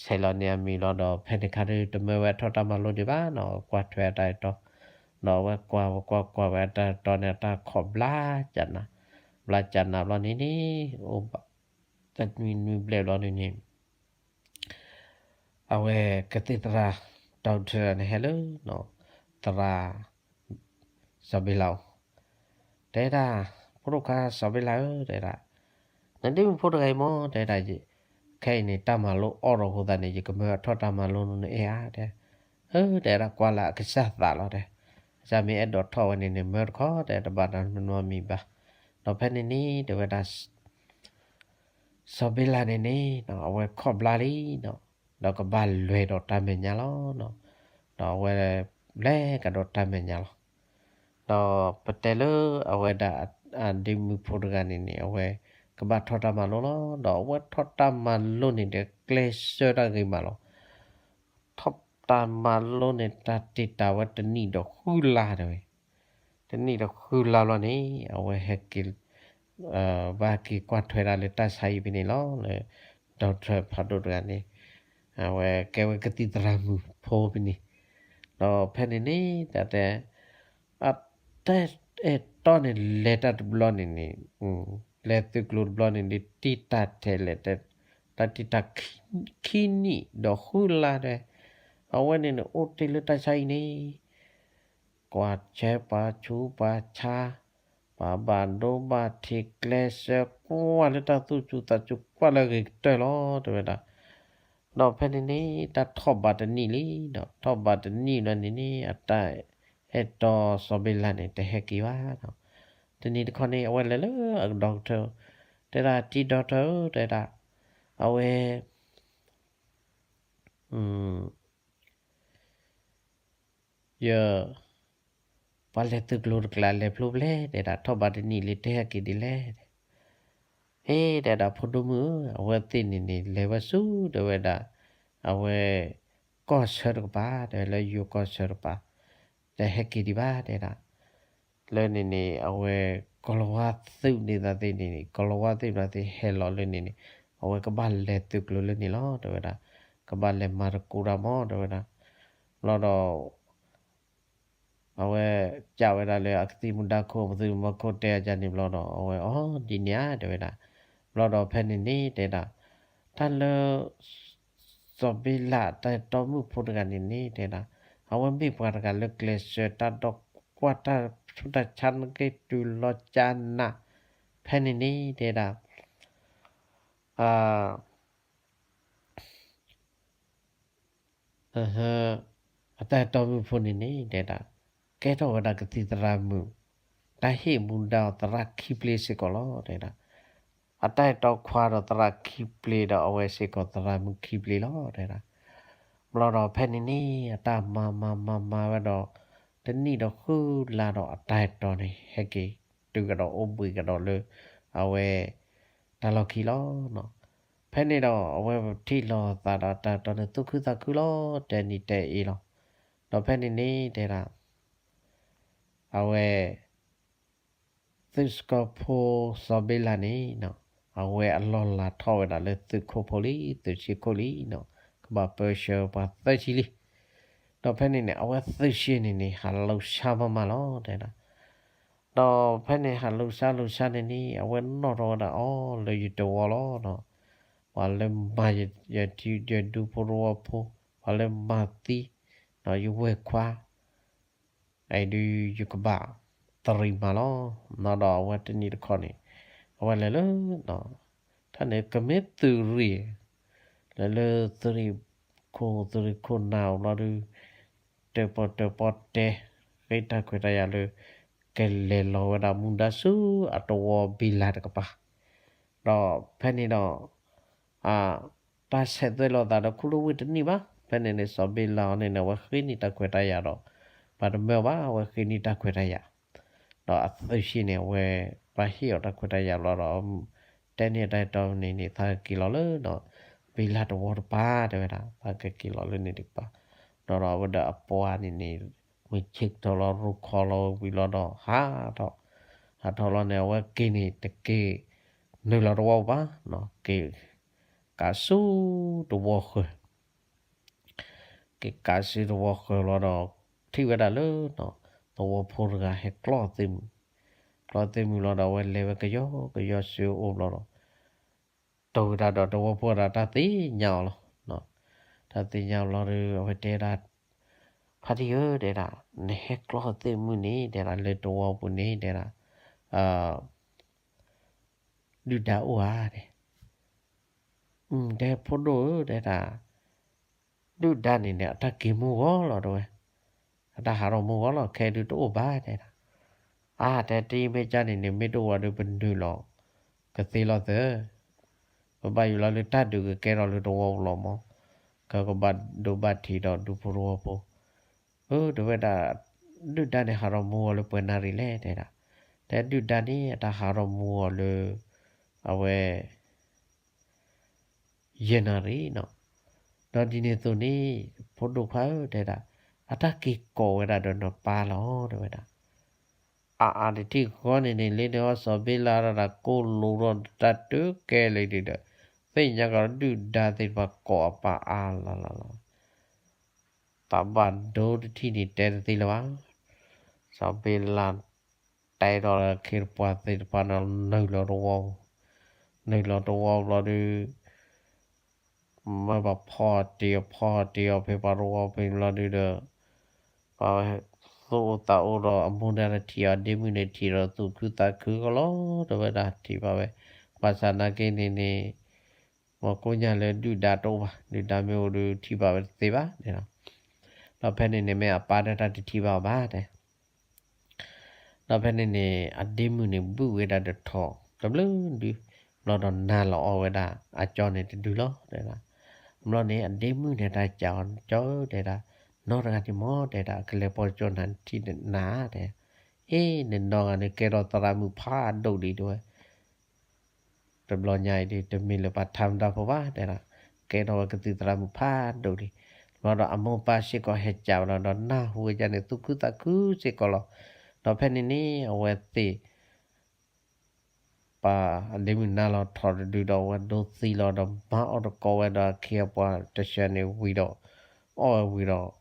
ဆဲးလီၤန့ၢ်အမံၤလီၤဒီး ဖဲန့ၣ်ခါဒုး တမၢဝဲအထီၣ်တၢ်မၤလိဒံးဘၣ်နီၤ, ကွၢ်ထွဲအတၢ်အဲၣ်တီ, ဒီးအဝဲကွၢ် ကွၢ်ကွၢ်ဝဲအတၢ်အဲၣ်တီန့ၣ် အတၢ်ခီၣ်ဘျါကနၤ, ဘျါကနၤဘျီန့ၣ်န့ၣ် အိၣ်ဘၣ် တနွံနွံဘျဲၣ်ဘျီန့ၣ်န့ၣ် အဝဲကသံၣ်သရၣ် ဒီကထၢၣ်န့ၣ်ဟဲလၢ သရၣ် စီၤဘ့လးအအိၣ်, တဲဒၣ်, ဖိဒိၣ်ခွါစီၤဘ့လးဧၢ, တဲဒၣ်, နဒ့မုၣ်ဖိတဂၤအံၤမ့ၢ် တဲဒၣ်, ခဲအံၤန့ၣ် တၢ်မၤလိအီၣ်ဒီးအဃိသတးန့ၣ် ယကမၢအထီၣ်တၢ်မၤလိနအဲၣ်ဧါ, တဲ, အၢ တဲဒၣ်, ကွၢ်လၢအကစၢ်သးလီၤ တဲ, ကစၢ်မ့ၢ်အဲၣ်ဒိးထီၣ်ဝဲန့ၣ်န့ၣ် မၢတခီ တဲ, တဘၣ်တၢ်နီတမံၤဘၣ်. ဒီးဖဲန့ၣ်န့ၣ် တဲဝဲဒၣ် စီၤဘ့လးန့ၣ်န့ၣ် အဝဲခီၣ်ဘျါလံနီၤ, ဒီးကဘၣ်လဲၤဒီးတၢ်မဲာ်ညါလီၤ. ဒီးအဝဲလဲၤကဒီးတၢ်မဲာ်ညါလီၤ. ဒီးပတဲလၢအဝဲဒၣ်အဒ့မုၣ်ဖိတဂၤန့ၣ်န့ၣ် အဝဲကဘၣ်ထီၣ်တၢ်မၤလိလီၤ. ဒီးအဝဲထီၣ်တၢ်မၤလိန့ၣ်ဒီး ကျဲးစၢးတၢ်ဂ့ၤမးလီၤ. ထီၣ်တၢ်မၤလိန့ၣ် တၢ်တ့ၢ်တၢ်ဝဲတနံၣ်ဒီးဃုလါတဲဝဲ တနံၣ်ဒီးဃုလါဘျီန့ၣ် အဝဲဟဲက့ၤ ဘၣ်က့ၤကွၢ်ထွဲဒၣ်လၢတၢ်ဆါဟံၣ်ဖဲန့ၣ်လီၤ. လၢ ဒီကထၢၣ်ဖးဒိၣ်တဂၤန့ၣ် အဝဲကဲဝဲကသံၣ်သရၣ်မုၣ်ဖိဖဲန့ၣ်, ဒီးဖဲန့ၣ်န့ၣ် တၢ်တဲ အတၢ်အဲၣ်တီန့ၣ် လဲၤတၢ်တဘျီန့ၣ်န့ၣ် လဲၤသုးကျိၤတဘျီန့ၣ် တံၢ်တၢ်ထဲလဲၣ်, တၢ်တံၢ်တၢ်ခံနံၣ်ဒီးဃုလါတဲ, အဝဲန့ၣ်န့ၣ် အိၣ်တ့ၢ်လၢတၢ်ဆါဟံၣ်န့ၣ် ကွၢ်ဆၢပှၤဆူးပှၤဆါ, ပှၤဘၣ်ဒိဘၣ်ထံး ကျဲးစၢးကွၢ်လၢတၢ်သူၣ်စူၤသးစူၤ ကွၢ်လၢအဂ့ၤကတၢၢ်လီၤ တဲဝဲဒၣ်. ဒီးဖဲန့ၣ်န့ၣ် တၢ်ထီၣ်ဘးတနံၣ်လံဒီး ထီၣ်ဘးတနံၣ်ဘျီန့ၣ်န့ၣ် အတၢ်အဲၣ်တီစီၤဘ့လးန့ၣ် တဟဲက့ၤဘၣ်ဒီး တနံၤတခီန့ၣ် အဝဲလဲၤလၢအဒီကထၢၣ်, တဲဒၣ် တံၤဒီကထၢၣ်ဧၢ တဲဒၣ်, အဝဲ ယ ပှၤလဲၤသုးကျိၤတကျါလဲၤဖျိဖဲလဲၣ် တဲဒၣ်, ထီၣ်ဘးတနံၣ်လံ တဟဲက့ၤဒ်လဲၣ်. ဟ့ တဲဒၣ် ဖိဒိၣ်မုၣ်ဧၢ, အဝဲသ့ၣ်န့ၣ်န့ၣ် လဲၤဝဲဆူ တဲဝဲဒၣ်, အဝဲ ကီၢ်ဆၢတကပၤ တဲဝဲ လၢယိၤကီၢ်ဆၢတကပၤ, တဟဲက့ၤဒံးဘၣ် တဲဒၣ်. လၢန့ၣ်န့ၣ် အဝဲ ကီၤလၤဝါသုးန့ၣ်သးသ့ၣ်န့ၣ်န့ၣ် ကီၤလၤဝါသ့ၣ်ဘျီသ့ၣ်ဟဲလီၤလၢန့ၣ်န့ၣ် အဝဲကဘၣ်လဲၤသုးကျိၤလၢန့ၣ်လီၤ တဲဝဲဒၣ်, ကဘၣ်လဲၤမၤသကိးတၢ်မး တဲဝဲဒၣ်. ဘျီဒီး အဝဲ ကးဝဲဒၣ်လၢအကသံၣ်မူဒါခိၣ် ပသုးမီၤခိၣ်တဲအကန့ၣ်ဘျီဒီး အဝဲ အီ ဒ်န့ၣ်ဧါ တဲဝဲဒၣ်. ဘျီဒီးဖဲန့ၣ်န့ၣ် တဲဒၣ်, တၢ်လၢ စီၤဘ့လးတၢ်အဲၣ်တီမုၣ်ဖိတဂၤန့ၣ်န့ၣ် တဲဒၣ်, အဝဲမ့ၢ်ပှၤတဂၤလၢကျဲးစၢးတၢ်ဒီကွၢ်တၢ်ဆူးတၢ်ဆါန့ၣ်က့ၤတုၤလီၤကၠါနး, ဖဲန့ၣ်န့ၣ် တဲဒၣ် အတၢ်အဲၣ်တီမုၣ်ဖိန့ၣ်န့ၣ် တဲဒၣ်, ကဲထီၣ်ဝဲဒၣ်ကသံၣ်သရၣ်မုၣ်, တၢ်ဟ့ၣ်မူဒါအီၤသရၣ်ခံဘျ့စ့ၢ်ကီးလီၤ တဲဒၣ်. အတၢ်အဲၣ်တီခွါဒီးသရၣ်ခံဘျ့ဒီး အဝဲစ့ၢ်ကီးသရၣ်မုၣ်ခံဘျ့လီၤ တဲဒၣ်. ဘျီဒီးဖဲန့ၣ်န့ၣ် အတၢ်မၤမၤမၤမၤဝဲဒီး တနံၣ်ဒီးဃုလါဒီး အတၢ်အဲၣ်တီန့ၣ် ဟဲက့ၤတုၤကဒီးအိၣ်ဘှံးကဒီးလၢ အဝဲ တၢ်လီၢ်ခံလီၤနီၤ. ဖဲန့ၣ်ဒီးအဝဲထံၣ်လိာ်သးဒီးတၢ်တီန့ၣ်သူၣ်ခုသးခုလီၤ တဲနံၤတဲအ့လီၤ. ဒီးဖဲန့ၣ်န့ၣ်တဲဒၣ် အဝဲ သုးစကီဖိစီၤဘ့လးန့ၣ် အဝဲအလီၢ်လၤထီၣ်ဝဲဒၣ်လၢသုးခိၣ်ဖိလံ သုးဆံခိၣ်လံနီၤ, ကဘၣ်ပၢဆှၢပှၤသၢဆံလံ. ဒီးဖဲန့ၣ်န့ၣ် အဝဲသုးဆံန့ၣ်န့ၣ် ဟးလိၤဆါမးမးလီၤ တဲဒၣ်. ဒီးဖဲန့ၣ်ဟးလိၤဆါလိၤဆါန့ၣ်န့ၣ် အဝဲနီၣ်ထီၣ်ဝဲဒၣ်အီၤလၢယတဝီလီၤနီၤ. ပှၤလၢမၤယထံယဒူဖိတဝီဖိ, ပှၤလၢမၤသံ ဒီးယဝဲၢ်ခွါ အံၤဒုးယကဘၣ်သရံးမးလီၤ. နီၢ်ဒီးအဝဲတနံၤတခီန့ၣ် အဝဲလဲၤလၢ တၢ်န့ၣ်ကမ့ၢ်သုးရ့ၣ် လဲၤလၢသုးရ့ၣ်ခိၣ် သုးရ့ၣ်ခိၣ်နၢ်အိၣ်ဘျီဒုး တၢၣ်ပီၣ်တၢၣ်ပီၣ်တဲ ဃ့တၢ်ခွဲးတၢ်ယာ်လၢ ကလဲၤလီၤဝဲဒၣ်မူဒါဆူအတဝီဘ့လးတကပၤ ဒီးဖဲန့ၣ်ဒီး တၢ်ဆဲးသွဲၣ်လိာ်သးဒီးခူလၢဝ့ၢ်တန့ၢ်ဘၣ်. ဖဲန့ၣ်န့ၣ် စီၤဘ့လးအီၤန့ၣ်န့ၣ် အဝဲဃ့န့ၢ်တၢ်ခွဲးတၢ်ယာ်ဒီး ပှၤတမၢဘၣ် အဝဲဃ့န့ၢ်တၢ်ခွဲးတၢ်ယာ် ဒီးအသုးဆံန့ၣ် အဝဲပှၤဟ့ၣ်အီၤတၢ်ခွဲးတၢ်ယာ်လီၤဒီး တဲန့ၢ်တၢ်တီန့ၣ်န့ၣ် သးကက့ၤလီၤလၢ ဘ့လးတဝီတပၤ တဲဝဲဒၣ် သးကက့ၤလီၤလၢန့ၣ်တကပၤ ဒီးဒီးအဝဲဒီးအပှၤန့ၣ်န့ၣ် မုၢ်ဆ့ၣ်ကတီၢ်လီၤ ရိခီလီၤဝံၤလီၤဒီး ဟးထီၣ် ဟးထီၣ်လီၤန့ၣ် အဝဲက့ၤန့ၣ် တက့ၤနုာ်လီၤတဝီပူၤဘၣ်, က့ၤကးဆူတဝီဃၢၤ က့ၤကးဆူတဝီဃၢၤလီၤဒီး ထံၣ်ဝဲဒၣ်လၢ သဝီဖိတဂၤဟဲကျီသ့ၣ်မုၢ်, ကျီသ့ၣ်မုၢ်လီၤဒီး အဝဲလဲၤဝဲကယီကယီဆူအအိၣ်ဘျီဒီး တိၢ်ဝဲဒၣ်ဒီးတဝီဖိဒီးတၢ်သ့ၣ်ညါအီၤလီၤ. တၢ်သ့ၣ်ညါအီၤလီၤဒီး အဝဲတဲဒၣ် ဖါတံၢ်ဧၢ တဲဒၣ် နဟဲကျီသ့ၣ်မုၢ်န့ၣ် တဲဒၣ် လၢတဝီပူၤန့ၣ် တဲဒၣ် ဒုၣ်ဒါအိၣ်ဧါ တဲ တဲဖိဒိၣ်ဧၢ တဲဒၣ် ဒုၣ်ဒါန့ၣ်န့ၣ် အတၢ်က့ၤမူဂီၤလီၤ တဲဝဲ, အတၢ်ဟးထီၣ်မူဂီၤလီၤ ခဲဒုးတအိၣ်ဘၣ် တဲဒၣ်. အါ တဲ တမ့ၢ်ကၢ်န့ၣ်န့ၣ် မ့ၢ်တအိၣ်ဝဲဒီးပနုာ်လီၤကသ့လီၤသၢ, ပဘၣ်ယိၣ်လီၤလၢတၢ်ဒုးကကဲထီၣ်လၢတဝီပူၤလီၤမး, ကကဘၣ်ဒိးဘၣ်ထံးဒီးဒူဖိတဝီဖိ, အၢ တဲဝဲဒၣ် ဒုၣ်ဒါန့ၣ်ဟးထီၣ်မူဂီၤလၢပှဲၤနၣ်ရံၣ်လဲၣ် တဲဒၣ်. တဲဒုၣ်ဒါန့ၣ် အတၢ်ဟးထီၣ်မူဂီၤလၢ အဝဲ ယဲၢ်နၣ်ရံၣ်နီၤ. ဒီးဒ်န့ၣ်အသိးန့ၣ် ဖိဒိၣ်ခွါဧၢ တဲဒၣ် အတၢ်က့ၤကိးဝဲဒၣ်ဒီးနပၢ်လီၤ တဲဝဲဒၣ်. အါအါတထံၣ်ဃီန့ၣ်န့ၣ် လၢန့ၣ်အီၤ စီၤဘ့လးဒီးကိၣ်လိာ်ဒီးတၢ်တကဲလၢာ်ဒီး သ့ၣ်ညါကီးဒုၣ်ဒါသ့ၣ်တဖၣ်ကိးအပၢ်အါလီၤလီၤလီၤ သးဘၣ်ဒိတထံၣ်န့ၣ်တဲတသ့လၢၤဘၣ်. စီၤဘ့လးတဲဒီးခ့တပှၢ်သ့ၣ်တဖၣ်န့ၣ် နုာ်လီၤတဝီ, နုာ်လီၤတဝီဘျီဒုး မ့ၢ်ဘၣ်ဖီၣ်တ့ၢ်အီၤ ဖီၣ်တ့ၢ်အီၤဖဲပှၤတဝီဖဲဘျီဒုးဒီး ပှၤသူၣ်အိၣ်သးအိၣ်ဒီးအမိၢ်န့ၣ်တထံၣ်အီၤ ဒ့မုၣ်န့ၣ်ထံၣ်ဒီးသူၣ်ခုသးခုကီးလီၤ တဲဝဲဒၣ်ထံၣ်ဘၣ်ဝဲ, ဘၣ်ဆၣ်နာ်က့န့ၣ်န့ၣ် မ့ၢ်ကိးညါလၢဒုၣ်ဒါတအိၣ်ဘၣ် ဒုၣ်ဒါမ့ၢ်အိၣ်ဒီးထံၣ်ဘၣ်ဝဲတသ့ဘၣ်န့ၣ်လီၤ. ဒီးဖဲန့ၣ်န့ၣ်မ့ၢ်အပၢ်ဒီးတၢ်တထံၣ်ဘၣ်အီၤဘၣ်တဲ ဒီးဖဲန့ၣ်န့ၣ် အဒ့မုၣ်န့ၣ်ဘုၣ်ဝဲဒၣ်ဒီးထိးတဘျုးဒု ဘျီဒီးနၤလီၤအီၣ်ဝဲဒၣ်အကၠီန့ၣ်တဒုလီၤ တဲဒၣ်. ဘျီန့ၣ် အဒ့မုၣ်န့ၣ်တၢ်စံးအီၤ ကၠီဧၢ တဲဒၣ်, နီတဂၤန့ၣ်မ့ၢ် တဲဒၣ် ကလဲၤပိာ်ကၠိနၤထံၣ်နၤ တဲ, အ့ နနီၢ်ဂၤန့ၣ် ကဲထီၣ်သရၣ်မုၣ်ဖးဒိၣ်ဒံးတဲဝဲ တဘျီညါအံၤဒုး တမ့ၢ်လၢပှၤထါမတၤဖိဘၣ် တဲဒၣ်, ကဲထီၣ်ဝဲကသံၣ်သရၣ်မုၣ်ဖးဒိၣ်ဒံး, ဘျီဒီးအမိၢ်ပၢ်စ့ၢ်ကီးဟဲကးဝဲလီၤဒီး နၢ်ဟူဝဲဒၣ်န့ၣ် သူၣ်ခုသးခုစ့ၢ်ကီးလီၤ. ဒီးဖဲန့ၣ်န့ၣ် အဝဲသ့ၣ် ပှၤအဒ့မုၣ်နၤလီၤထိးတဒုဒီး အဝဲဒိသံလီၤဒီး မၤအီၣ်တကိးဝဲဒီးအခ့အပှၤတဆၢန့ၣ်ဝံၤဒီး အီၣ်ဝဲဝံၤဒီး ဟး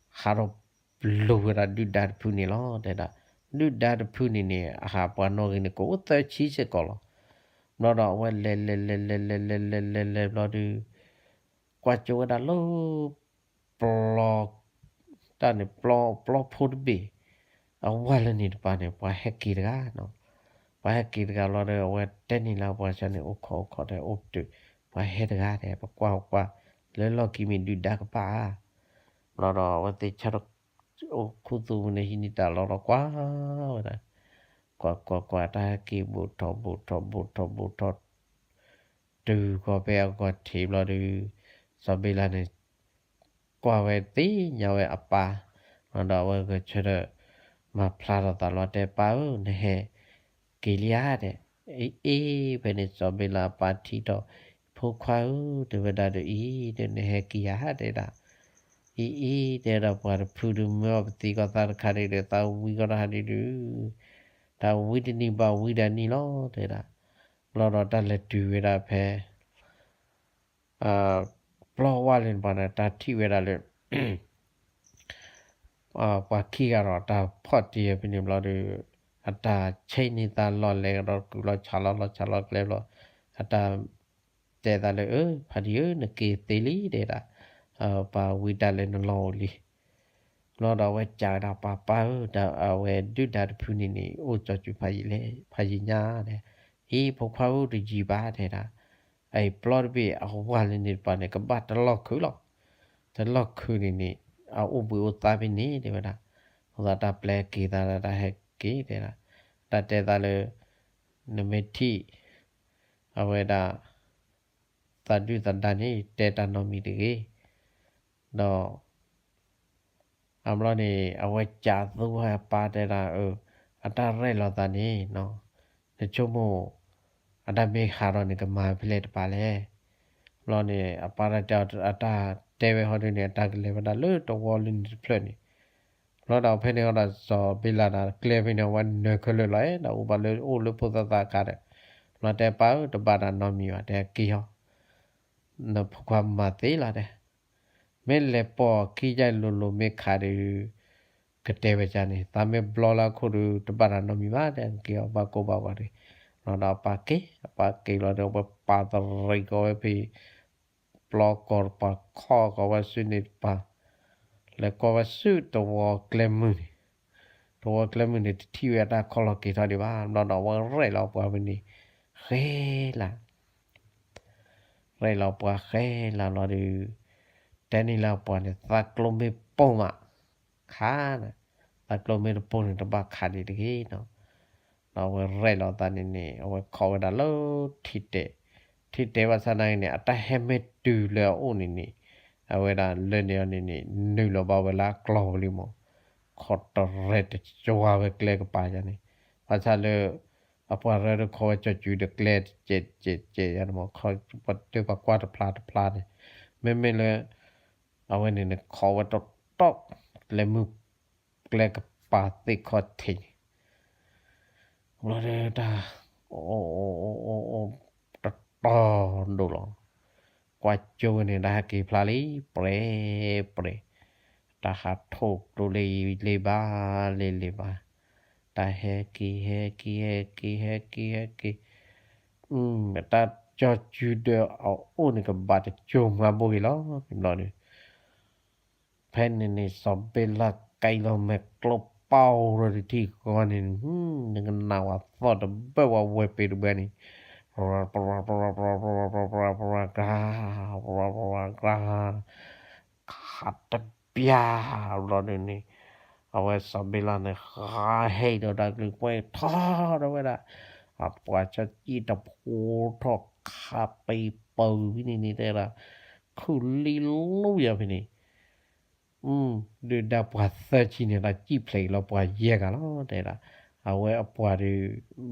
ထီၣ်ပျိၤဝဲဒၣ်ဒုၣ်ဒါတဖုန့ၣ်လီၤ တဲဒၣ်. ဒုၣ်ဒါတဖုန့ၣ်န့ၣ် အဟးပှၤနီၣ်ဂံၢ်န့ၣ် ကအိၣ်သၢဆံစ့ၢ်ကီးလီၤ. ဘျီဒီးအဝဲလဲၤလဲၤလဲၤလဲၤလဲၤလဲၤလဲၤလဲၤဘျီဒုး ကွၢ်ကၠိဝဲဒၣ်လၢ ပျီ တၢ်န့ၣ် ပျီ ပျီဖိတဘ့ၣ် အဝဲလၢန့ၣ်တပၤန့ၣ် ပှၤဟဲက့ၤတဂၤနီၤ. ပှၤဟဲက့ၤတဂၤလီၤဒီး အဝဲတဲန့ၢ်လၢပှၤဆၢန့ၣ် အိၣ်ခိးအိၣ်ခိးတဲ အိၣ်ပတုာ် ပှၤဟဲတဂၤတဲ ပကွၢ်ကွၢ် လၢလီၢ်ခံမ့ၢ်ဒုၣ်ဒါကပၤဧါ. ဘျီဒီးအဝဲသ့ၣ်ဆၢထၢၣ် အိၣ်ခူသူၣ်ပူၤန့ၣ် ဟံးန့ၢ်တၢ်လီၤဒီးကွၢ်ဝဲဒၣ် ကွၢ်ကွၢ်ကွၢ် တၢ်ဟဲက့ၤဘူးထီၣ်ဘူးထီၣ်ဘူးထီၣ်ဘူးထီၣ် တုၤဃီၤဖဲအဂီၢ်ထံးဘျီဒုး စီၤဘ့လးန့ၣ် ကွၢ်ဝဲသ့ၣ်ညါဝဲအပၢ် ဒီးအဝဲဂဲၤဆၢထၢၣ် မၤဖျါထီၣ်သးလီၤတဲ ပၢ်ဧၢ နဟဲက့ၤလံဧါ တဲ. အ့ အ့ ဖဲန့ၣ် စီၤဘ့လးအပၢ်ထံၣ်ထီၣ် ဖိခွါဧၢ တဲဝဲဒၣ်ဒီး အံၤဒီးနဟဲက့ၤယၤ တဲဒၣ်, အံၤအံၤ တဲဒၣ် ပှၤတဖုဒုးမၢအီၣ်ပသံကီၢ်သၣ်တခါဒုးဒီး သးဝံကီၢ်တၢ်ဟးဒုးဒုး, တၢ်ဝံတနံၤဘၣ်ဝံဒၣ်နံၤလီၤ တဲဒၣ်, ဘျီဒီးတၢ်လဲၤတုၤဝဲဒၣ်ဖဲ ပျီဝါလၢန့ၣ်ပှၤန့ၣ် တၢ်ထံၣ်ဝဲဒၣ်လၢ ပှၤခံဂၤဒီးတၢ်ဖီၣ်တ့ၢ်ဖဲန့ၣ်ဘျီဒီး အတၢ်ဆဲးန့ၢ်သးလီၤလဲၤဒီးကုၢ်လီၤဆးလီၤလီၤဆးလီၤကျဲဘျီ, အတၢ်တဲသးလၢ အၢ ဖါတံၢ်ဧၢ နက့ၤသ့လံ တဲဒၣ်, ပှၤဝံတၢ်လၢနလီၢ်အိၣ်လံ. ဘျီဒီးအဝဲစံးဝဲဒၣ် ပၢ်ပၢ်ဧၢ ဒီးအဝဲဒုၣ်ဒါတဖုန့ၣ်န့ၣ် အိၣ်ကၠီၤစုၤဖးယံၤလဲၣ် ဖးယံၤညါ တဲ, အံၤ ဖိခွါဧၢ တယံၤဘၣ် တဲဒၣ်, အအံၤပျီတဘ့ၣ်အဝါလၢန့ၣ်တပၤန့ၣ် ကဘၣ်တလီၢ်ခုလီၤ. တလီၢ်ခုန့ၣ်န့ၣ် အအိၣ်ဘှံးအိၣ်သါဖဲန့ၣ် တဲဝဲဒၣ်, အဃိသတးတၢ်ပျဲက့ၤသးဒီးတၢ်ဟဲက့ၤ တဲဒၣ်, တၢ်တဲသးလၢ နမ့ၢ်ထံၣ် အဝဲဒၣ် သးဒုၣ်သးဒါန့ၣ် တဲတၢ်နီတမံၤတဂ့ၤ, ဒီး အဘျီန့ၣ် အဝဲစံးသူဝဲအပၢ်တဲဒၣ် အၢ အတၢ်ရဲၣ်လီၤသးန့ၣ် နဆိကမိၣ် အတၢ်မ့ၢ်ဟးထီၣ်န့ၣ် ကမၤဖဲလဲၣ်တပၤလဲၣ်. ဘျီန့ၣ် အပၢ်တၢ်တဲအီၤ အတၢ်တဲဝဲဟီဒုန့ၣ် အတၢ်ကလဲၤဝဲဒၣ်လၢတဝီလၢန့ၣ်တဖျၢၣ်န့ၣ်, ဘျီဒီးဖဲန့ၣ်အီၤဒီး စီၤဘ့လးဒီးကျဲဖဲန့ၣ် အဝဲနၢၤခဲလၢာ်လီၤ အဲၣ်ဒိးအိၣ်ဘၣ်လၢအိၣ်လၢဖိသၣ်သၣ်အခါဒီး, ဘျီတဲပၢ်ဧၢ တဘၣ်တၢ်နီတမံၤဘၣ် တဲက့ၤဟီ နဖိခွါမၤသ့လီၤတဲ, မ့ၢ်လဲၤပိာ်ခံယါလိၤလိၤမ့ၢ်ခးဒီး ကတဲဝဲဒ်န့ၣ် သးမ့ၢ်ဘျီလၢအခိၣ်ဒီး တဘၣ်တၢ်နီတမံၤဘၣ် တဲက့ၤအီၤဘၣ်ကိၢ်ဘၣ်ဂီၤဒီး, ဘျီဒီးအပၢ်က့ၤ အပၢ်က့ၤလီၤဒီး အဝဲပာ်တရံးကီးဝဲဖဲ ပျီကီၢ်တပၤခီကီးဝဲဆူန့ၣ်တပၤ, လဲၤကီးဝဲဆူတဝီကျဲမုၢ်န့ၣ်, တဝီကျဲမုၢ်န့ၣ် တထံၣ်ဝဲအတၢ်ခီလီၤက့ၤထီၣ်ဒံးဘၣ်, ဘျီဒီးအဝဲရဲၣ်လီၤပှၤဖဲန့ၣ် ဃဲလၢ် ရဲၣ်လီၤပှၤဃဲလၢ်လီၤဒီး, တဲန့ၢ်လၢပှၤန့ၣ် သးကျိမ့ၢ်ပိၢ်မး ခး, သးကျိမ့ၢ်တပိၢ်န့ၣ် တဘၣ်ခးဒံးတဂ့ၤနီၤ. ဒီးအဝဲရဲၣ်လီၤသးန့ၣ်န့ၣ် အဝဲခိးဝဲဒၣ်လၢထံတဲာ်, ထံတဲာ်ဘၣ်ဆၣ်နာ်က့န့ၣ် အတၢ်ဟဲမ့ၢ်တုၤလၢအအိၣ်န့ၣ်န့ၣ်, အဝဲဒၣ်လၢန့ၣ်အီၤန့ၣ်န့ၣ် နုာ်လီၤဘၣ်ဝဲလၢအကျီၢ်ပူၤလံမး, ခိးတရဲၣ်တကၠွၤဝဲကျဲကပၤယါန့ၣ်, ဘၣ်ဆၣ်လၢ အပှၤရဲၣ်တခီဝဲကၠီၤကူၤဒီးကျဲတကဲးတကဲးတကဲးယါန့ၣ်မး, ပှၤတဲပှၤကွၢ်တဖျါတဖျါန့ၣ်, မ့မ့ၢ်လၢ အဝဲန့ၣ်န့ၣ် ခိးဝဲတီတီ ကျဲမုၢ် ကျဲကပၤသ့ၣ်ခီၣ်ထံးန့ၣ်, ဘျီဒီးတၢ် အိၣ် တတီၤဒိၣ်လီၤ, ကွၢ်ကၠိဝဲန့ၣ် တၢ်ဟဲက့ၤဖျါလံ ပြဲၤ ပြဲၤ, တၢ်ဟးထိၣ်ကျိလံလံဘၣ် လံလံဘၣ်, တၢ်ဟဲက့ၤ ဟဲက့ၤ ဟဲက့ၤ ဟဲက့ၤ ဟဲက့ၤ, တၢ်ကၠီၤကူၤဒီးအအိၣ်န့ၣ် ကဘၣ်တကၠိၤမၤဘိဂ့ၤလီၤ ဘျီဒီး ဖဲန့ၣ်န့ၣ် စီၤဘ့လးကဲလီၤမဲာ်ကျိပီဒီးတထံၣ်ဃီန့ၣ်, နကနၣ်ဝဲသီၣ်တဘၢၣ်ဝဲဝဲၤပ့ၤတဘၢၣ်န့ၣ်, ပရၤ ပရၤ ပရၤ ပရၤ ပရၤ ပရၤ ပရၤ ပရၤ ပရၤ ပရၤ ပရၤ ပရၤ ပရၤ ခးတပျၢ်ဘျီဒုန့ၣ်, အဝဲစီၤဘ့လးန့ၣ် ဃးဟဲဒီးတၢ်ကလုၢ်ကွဲထီၣ်ဒီးဝဲဒၣ်, အပှၤဆၢကံၢ်တဖိထီၣ်ခးပံပၢၤဖဲန့ၣ်န့ၣ် တဲဒၣ်, ခုၣ်လံလူယၤဖဲန့ၣ် ဒုၣ်ဒါပှၤသၢဆံန့ၣ် တၢ်စံၣ်ဖျဲးက့ၤလီၤပှၤယဲၢ်ဂၤလီၤ တဲဒၣ်, အဝဲအပှၤဒီး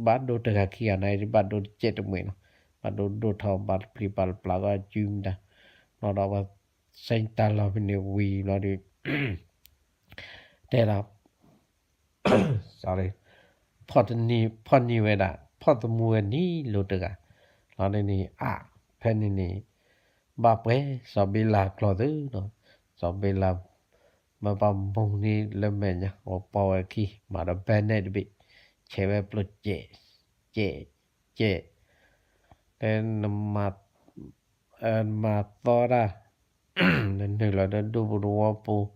ဘၣ်ဒိတဂၤခံဂၤန့ၣ် ဘၣ်ဒိတကဲးတမှဲာ်လီၤ, ဘၣ်ဒိဒိၣ်ထီၣ်ဘၣ်တပျံၤဘၣ်တပျၢ်ကီးအစုမတၤ, ဘျီဒီးအဝဲ စဲတၢ်လီၢ်ဖဲန့ၣ်ဝံၤဘျီဒီး တဲဒၣ် ဖီၣ်တနံၤ ဖီၣ်န့ၢ်ဝဲဒၣ် ဖီၣ်သမူဝဲနံၤလိၤတဂၤ, လီၤန့ၣ်န့ၣ် အါ ဖဲန့ၣ်န့ၣ် ဘၣ်ပှဲၤ စီၤဘ့လးကျီၢ်သုနီၤ, စီၤဘ့လး မ့ၢ်ပှၤမူန့ၢ်လၢမဲာ်ညါ အဝဲပိာ်ဝဲခံ မၤဒီးဘဲနဲၣ်တဘ့ၣ် ဆဲးဝဲပျိၢ်ကဲး ကဲး ကဲး, တဲ နမၤသီတၢ် နနုာ်လီၤဒီးဒူပူၤသဝီပူၤ,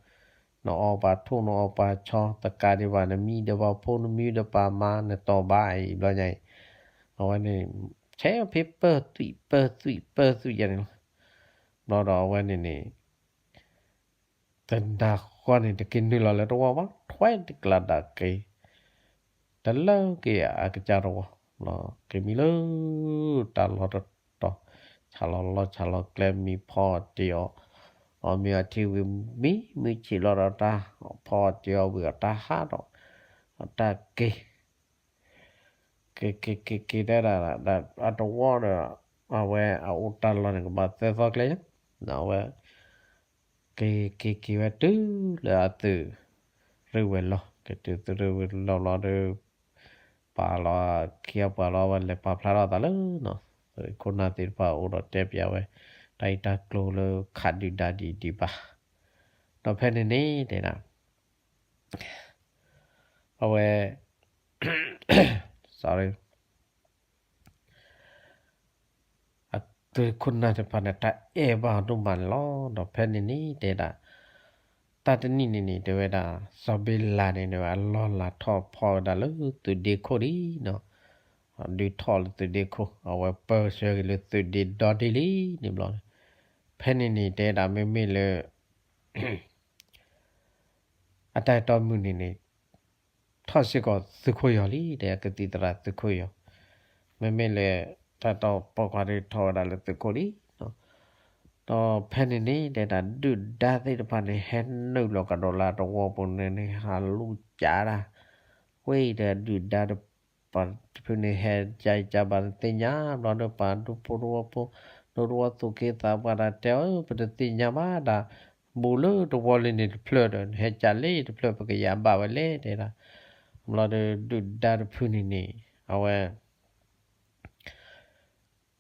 နအီၣ်ပှၤထိၣ် နအီၣ်ပှၤဆီ တကးဒံးဘၣ် နမံဒီးပှၤဖိ နမံဒီးပှၤမါ နတီၢ်ဘၣ်အံၤ ဘျီညါအံၤ, အဝဲန့ၣ် ဆဲးဖဲပၢၢ်သွံၣ်ပၢၢ်သွံၣ်ယါန့ၣ်လီၤ, ဘျီဒီးအဝဲန့ၣ်န့ၣ် တနၤဃီန့ၣ် တက့ၤနုာ်လီၤလၢတဝီဘၣ် ထွဲတကျါဒၣ်က့ၤ တလၢက့ၤအကစၢ်တဝီ, က့ၤမံလၢ တၢ်လီၢ်တတီၤ, ဆးလီၤလီၢ်ဆးလီၤကျဲမံဖီအီၣ်တ့ၢ်အီၤ, အီၣ်မ့ၤအီထံဝံၤ မံမုၢ်ဆ့ၣ်လီၤဒီးတၢ်, ဖီအီၣ်တ့ၢ်အီၤဝံၤအတၢ်ဟးဒီး, အတၢ်က့ၤ က့ၤက့ၤက့ၤက့ၤတဲဒၣ် အတဝီဒီး အဝဲအအိၣ်တၢ်လီၢ်န့ၣ် ကဘၣ်သၢသီကျဲညါ, အဝဲ က့ၤက့ၤက့ၤဝဲတုၤလၢအသုးရ့ၣ်ဝဲၤလီၢ်, က့ၤတုၤသုးရ့ၣ်ဝဲၤလီၢ်ဘျီဒီး ပာ်လီၤခံအပှၤလီၤ ဝဲလဲၤပာ်ဖျါထီၣ်သးလၢနီၤ သုးခိၣ်နၢ်သ့ၣ်တဖၣ်အိၣ်ဒီးတဲပၠးဝဲ တၢ်ဂ့ၢ်တၢ်ကျိၤလၢခးဒုၣ်ဒါဒ်အံၤဒံးဘၣ်. ဒီးဖဲန့ၣ်န့ၣ်တဲဒၣ် အဝဲ sorry အသုးခိၣ်နၢ်တဖၣ်န့ၣ် တၢ်အဲၣ်ဘၣ်အီၤဒိၣ်မးန့ၣ်လီၤ. ဒီးဖဲန့ၣ်န့ၣ်တဲဒၣ် တၢ်တနံၣ်န့ၣ်န့ၣ် တဲဝဲဒၣ် စီၤဘ့လးန့ၣ်န့ၣ် အလီၢ်လၤထီၣ်ဖီၣ်ဝဲဒၣ်လၢသုးဒ့ခိၣ်လံနီၤ, ဒုးထီၣ်လၢသုးဒ့ခိၣ် အဝဲပၢဆှၢက့ၤလၢသုးဒ့ဒီဒ့လံန့ၣ်ဘျီန့ၣ်, ဖဲန့ၣ်န့ၣ် တဲဒၣ်မ့မ့ၢ်လၢ အတၢ်အဲၣ်တီမုၢ်န့ၣ်န့ၣ် ထီၣ်စ့ၢ်ကီးသုးခိၣ်ယီၤလံ, တဲကသံၣ်သရၣ်သုးခိၣ်ယီၤ, မ့မ့ၢ်လၢ တၢ်တီပိာ်ခွါဒုးထီၣ်ဝဲဒၣ်လၢသုးခိၣ်လံ. ဒီးဖဲန့ၣ်န့ၣ် တဲဒၣ်ဒုၣ်ဒါသ့ၣ်တဖၣ်န့ၣ် ဟဲနုာ်လီၤကဒီးလၢတဝီပူၤန့ၣ်န့ၣ် ဟးလူၤကၠးဒၣ်, ဝဲအံၤဒီးဒုၣ်ဒါတ ပှၤတဖုန့ၣ် ဟဲကၠးအံၤကၠးဘၣ်တသ့ၣ်ညါ, ဘျီဒီးပှၤဒူဖိတဝီဖိ ဒူတဝီသူၣ်က့သးပှၢ်တၢ်တဲအီၤ ပတသ့ၣ်ညါဘၣ်ဒၣ်, ဘူးလၢတဝီလံန့ၣ်တဖျၢၣ်ဒီး ဟဲကၠးလၢတဖျၢၣ် ပကယၤဘၣ်ဝဲလဲၣ် တဲဒၣ်. ဘျီဒီးဒုၣ်ဒါတဖုန့ၣ်န့ၣ် အဝဲ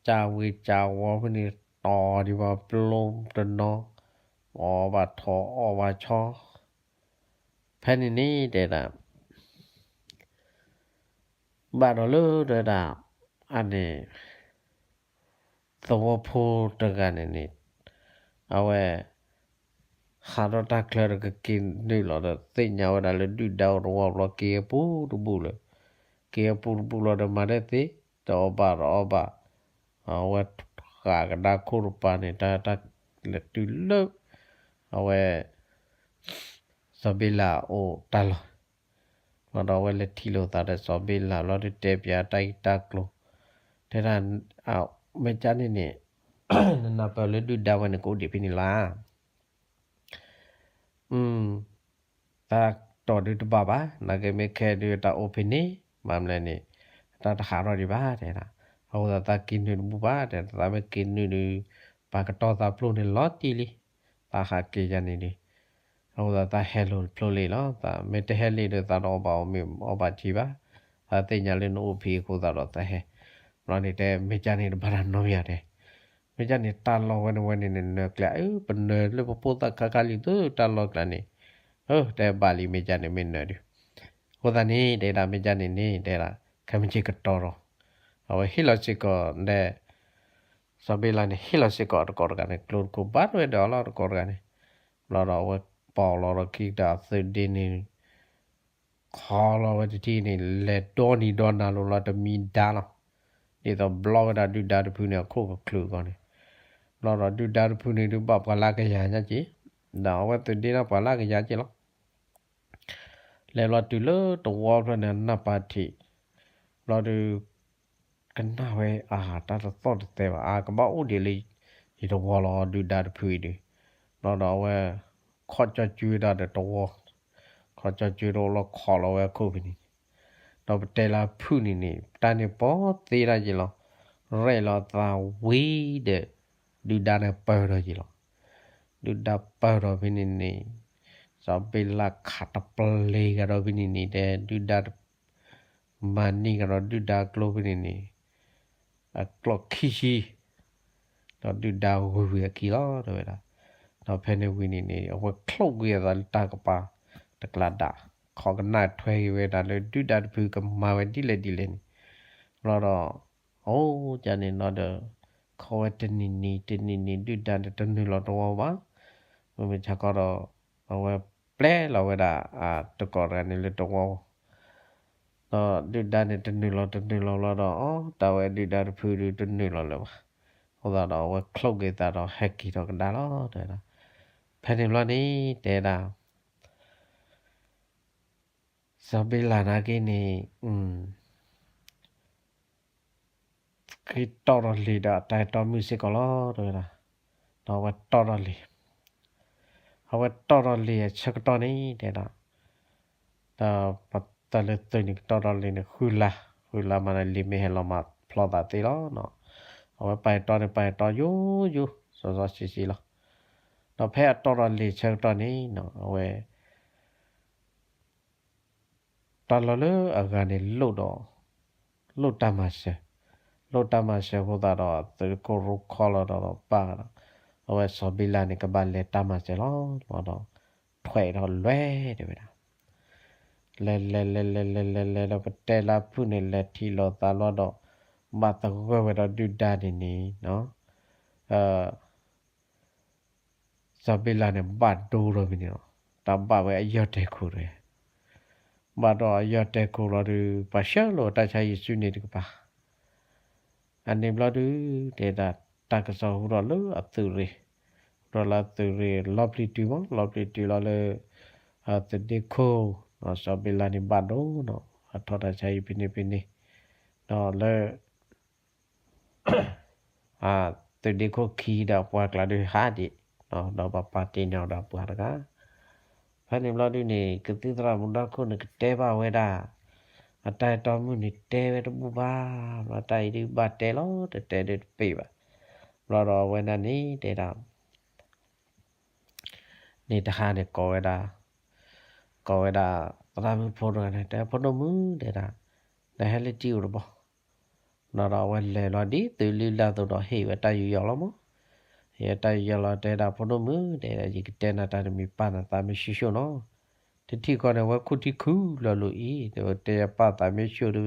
ကၠးဝံၤကၠးဝီဖဲန့ၣ် တီၤဒံးဘၣ်ပျိတနီၤ, အီၣ်ဘၣ်ထိၣ်အီၣ်ဘၣ်ဆီ, ဖဲန့ၣ်န့ၣ်တဲဒၣ် ဘၣ်ဒီးလၢတဲဒၣ် အန့ၣ် သဝီဖိတဂၤန့ၣ်န့ၣ် အဝဲ ဟးထီၣ်တၢ်ချၢဒီးကက့ၤနုာ်လီၤဒီး သ့ၣ်ညါဝဲဒၣ်လၢဒုၣ်ဒါအိၣ်တဝီဘျီ က့ၤအပူၤတဘူၣ်လၢၤ, က့ၤအပူၤတဘူၣ်လီၤဒီးမၤတသ့, တအီၣ်ဘၣ်တအီဘၣ်, အဝဲဃာ်ကဒါခိၣ်တပၤန့ၣ် တၢ်တၢ်လဲၤတုၤလၢ အဝဲ စီၤဘ့လးအိၣ်တၢ်လီၢ်, ဘျီဒီးအဝဲလဲၤထံၣ်လိာ်သးဒီးစီၤဘ့လးဘျီဒီးတဲပၠးတၢ်ဂ့ၢ်တၢ်ကျိၤ, တဲဒၣ် မ့ၢ်ကၠၢ်န့ၣ်န့ၣ် နနၢ်ပၢၢ်လၢဒုၣ်ဒါဝဲန့ၣ် ကအိၣ်ဒံးဖဲန့ၣ်လၢ သးတီၢ်ဒုးတဘၣ်ဘၣ်, နာ်က့မ့ၢ်ခဲဒုးတၢ်အိၣ်ဖဲန့ၣ် ဘၣ်မနုၤလဲၣ်န့ၣ် တၢ်တဟးထီၣ်ဒံးဘၣ်တဲဒၣ်, အဃိသတးသးက့ၤနုာ်တဘူၣ်ဘၣ်တဲ, သးမ့ၢ်က့ၤနုာ်ဒီး ပှၤကတီၤသးဖျိန့ၣ်လီၤတံၢ်လံ, သးဟးက့ၤယၤန့ၣ်ဒီး, အဃိသတးသးဟဲလိာ်တဖျိလံလီၤ, သးမ့ၢ်တဟဲလံဒီး သးတအီၣ်ဘၣ်အီမ့ၤအီဘၣ်ထံဘၣ်, သးသ့ၣ်ညါလၢနအိၣ်ဖဲအဃိသတးဒီးသးဟဲ, ဘျီန့ၣ်တဲ မ့ၢ်ကၠၢ်န့ၣ်တဘၣ်တၢ်နီတမံၤဧါတဲ မ့ၢ်ကၠၢ်န့ၣ် တၢ်လီၢ်ဝဲန့ၣ်ဝဲန့ၣ်န့ၣ် နၢၤကျဲ, အၢ ပနၢၤလၢပဖိသၣ်ခါခါလံသု တၢ်လီၢ်ကျဲန့ၣ်, အၢ တဲဘၣ်လံ မ့ၢ်ကၠၢ်န့ၣ်မ့ၢ်နၢၤဒီး, အဃိသတးန့ၣ် တဲဒၣ်မ့ၢ်ကၠၢ်န့ၣ်န့ၣ် တဲဒၣ် ခဲမုၢ်ဆ့ၣ်ကတီၤဒီး, အဝဲဟ့ၣ်လီၤစ့ၢ်ကီးဒဲး, စီၤဘ့လးန့ၣ် ဟ့ၣ်လီၤစ့ၢ်ကီးတကိးတဂၤန့ၣ် ကျိတကိးဘၣ်တဝဲဒီးအီၤလီၤတကိးတဂၤန့ၣ်, ဘျီဒီးအဝဲပီၣ်လီၤဒီးခံကတၢၢ်အသုးဒ့န့ၣ် ခီလီၤဝဲတထံၣ်န့ၣ် လဲၤဒီနံၤဒီနၤလိၤလီၤတမံၤဒါလီၤ, ဒ်သိးဘျီဝဲဒၣ်ဒုၣ်ဒါတဖုန့ၣ် အခိၣ်ကချုးအဂီၢ်န့ၣ်, ဘျီဒီးဒုၣ်ဒါတဖုန့ၣ်ဒုးဘၣ်ပှၤလၢကယၤညါက့ၤ, ဒီးအဝဲသုးဒ့န့ၣ်ပှၤလၢကယၤက့ၤလီၤ. လဲၤဘျီတုၤလၢတဝီဖျၢၣ်န့ၣ် နၢ်ပၢၢ်ထံး, ဘျီဒီး ကနၣ်ဝဲအါ တၢ်တသီၣ်တသဲဘၣ် အါ ကဘၣ်အိၣ်ဒံးလၢ ယတဝီလီၤ ဒုၣ်ဒါတဖုအံၤဒီး, ဘျီဒီးအဝဲ ခီၣ်ကၠီကၠွ့ဒၣ်ဒီးတဝီ, ခီၣ်ကၠီကၠွ့တဝီလီၤ ခီၣ်လီၤဝဲအခိၣ်ဖဲန့ၣ်, ဒီးပတဲလၢဖုၣ်န့ၣ်န့ၣ် တၢ်န့ၣ်ပီသ့ဒၣ်က့ၤလီၤ, ရဲၣ်လီၤသးဝံၤဒီး ဒုၣ်ဒါန့ၣ်ပၢၢ်ထီၣ်က့ၤလီၤ. ဒုၣ်ဒါပၢၢ်ထီၣ်ဖဲန့ၣ်န့ၣ်, စီၤဘ့လးခးတပျ့ၤကဒီးဖဲန့ၣ်န့ၣ် တဲဒုၣ်ဒါ မၤန့ၢ်ကဒီးဒုၣ်ဒါကျိဖဲန့ၣ်န့ၣ်, အကျိၣ်ခံဆံ, ဒီးဒုၣ်ဒါဂုာ်ဝံၤအခံလီၤ တဲဝဲဒၣ်. ဒီးဖဲန့ၣ်ဝံၤန့ၣ်န့ၣ် အဝဲချိၣ်ကွံာ်အသးလၢတၢ်ကပၤတကျးဒၣ်, ခီကနၣ်ထွဲက့ၤဝဲဒၣ်လၢဒုၣ်ဒါတဖုကမၤဝဲဒ်လဲၣ်ဒ်လဲၣ်န့ၣ်, ဘျီဒီး အိၣ်ကန့ၣ်နီၤဒီး ခီဝဲတနံၤနံၤ တနံၤနံၤ ဒုၣ်ဒါန့ၣ်တနုာ်လီၤတဝီဘၣ်, မ့မ့ၢ်ဆၢကတီၢ်ဒီး အဝဲပျဲလီၤဝဲဒၣ် တကိးတဂၤန့ၣ်လၢတဝီ, ဒီးဒုၣ်ဒါန့ၣ်တနုာ်လီၤတနုာ်လီၤဘျီဒီး အီ တၢ်ဝဲဒုၣ်ဒါတဖုဒုးတနုာ်လီၤလၢၤဘၣ်, အဃိသတးဒီးအဝဲချိၣ်က့ၤသးဒီးဟဲက့ၤထီၣ်ကဒါလီၤ တဲဝဲဒၣ်. ဖဲန့ၣ်ဘျီန့ၣ် တဲဒၣ် စီၤဘ့လးနာ်က့န့ၣ် ဃ့တီၢ်ထီၣ်လံာ်ဒီးတၢ်အဲၣ်တီမုၣ်စ့ၢ်ကီးလီၤ တဲဝဲဒၣ်. ဒီးအဝဲတီၢ်ထီၣ်လံာ်, အဝဲတီၢ်ထီၣ်လံာ်အဆၢကတီၢ်န့ၣ် တဲဒၣ်, ဒီးပတၢ်လၢသုးန့ၣ်ကတီၢ်ထီၣ်လံာ်န့ၣ် ဃုလါ, ဃုလါမးန့ၣ် လံာ်မ့ၢ်ဟဲလီၤမးဖျီသးသ့လီၤနီၤ. အဝဲပာ်အဲၣ်တီန့ၣ် ပာ်အဲၣ်တီယိယိ စီစီဆှံဆှံလီၤ. ဒီးဖဲအတီဒီးလံာ်ဆၢကတီၢ်န့ၣ် အဝဲ တၢ်လီၢ်လၢအဂၤန့ၣ်လိၣ်ဒီး လိၣ်တၢ်မၤစၢၤ, လိၣ်တၢ်မၤစၢၤအဃိသတးဒီး သုးခိၣ်ရိခီလီၤဒီး ပာ်ဒီး အဝဲစီၤဘ့လးန့ၣ် ကဘၣ်လဲၤတၢ်မၤစၢၤလီၤ. လီၤဒီး ထွဲးဒီးလဲၤတဲဝဲဒၣ် လဲၤလဲၤလဲၤလဲၤလဲၤလဲၤလဲၤဒီး ပတဲလၢဖုၣ်န့ၣ် လဲၤထံၣ်လိာ်သးလီၤဒီး ဘၣ်သဂၢၢ်ဝဲဒီးဒုၣ်ဒါန့ၣ်န့ၣ် စီၤဘ့လးန့ၣ် ဘၣ်ဒိဒီးမ့ၢ်န့ၣ်လီၤ. တၢ်ဘၣ်ဝဲအယီၢ်တဲာ်ခိၣ်တဂ့ၤ, ဘၣ်ဒီးအယီၢ်တဲာ်ခိၣ်လီၤဒီး ပှၤဆှၢလိာ်တၢ်ဆါယ့ၣ်ၡူးန့ၣ်တကပၤ အန့ၣ်ဘျီဒုး တဲဒၣ်တၢ်ကစီၣ်ဟူထီၣ်လၢအသုးရ့ၣ်, ဟူထီၣ်လၢအသုးရ့ၣ် လီၤပျံၤတုၤမး လီၤပျံၤတုၤလီၤလၢ သုးဒ့ခိၣ်, စီၤဘ့လးန့ၣ်ဘၣ်ဒိနီၤ အထီၣ်တၢ်ဆါအံၤဖဲန့ၣ်ဖဲန့ၣ်, ဒီးလၢ သုးဒ့ခိၣ်ခံဒီးအပှၤကျါဒုးဟးဒံး, ဒီးပှၤပာ်တ့ၢ်န့ၢ်အီၤဒီးအပှၤတဂၤ ဖဲန့ၣ်ဘျီဒုးန့ၣ် ကသံၣ်သရၣ်မူဒါခိၣ်န့ၣ် ကတဲဘၣ်ဝဲဒၣ် အတၢ်အဲၣ်တီမုၣ်န့ၣ်တဲဝဲတဘူၣ်ဘၣ်, ဘျီတၢ်အံၤဒုးဘၣ်တဲလီၤ တတဲဒုးတပ့ၢ်ဘၣ်, ဘျီဒီးအဝဲဒၣ်န့ၣ်တဲဒၣ် န့ၣ်တဟါန့ၣ်ကိးဝဲဒၣ်, ကိးဝဲဒၣ် သရၣ်မုၣ်ဖိတဂၤန့ၣ် တဲဖိဒိၣ်မုၣ်တဲဒၣ်, နဟဲလၢတံၢ်အိၣ်တဘီ, ဘျီဒီးအဝဲလဲၤလီၤဒ်သုးလၢလၢ်အသိးဒီးဟ့ၣ်ဝဲတၢ်ယူးယီၣ်လီၤမး, ဟ့ၣ်ဝဲတၢ်ယူးယီၣ်လီၤ တဲဒၣ်ဖိဒိၣ်မုၣ်တဲဒၣ် ယကတဲနၤတၢ်တမံၤ ပာ်နသးမ့ၢ်ဆှိၣ်ဆှိၣ်နီၤ, တထံၣ်ဃီန့ၣ် အဝဲခိၣ်ထံခုလီၤလိာ်အံၤ တဲဝဲတဲယပာ်သးမ့ၢ်ဆှိၣ်ဒီး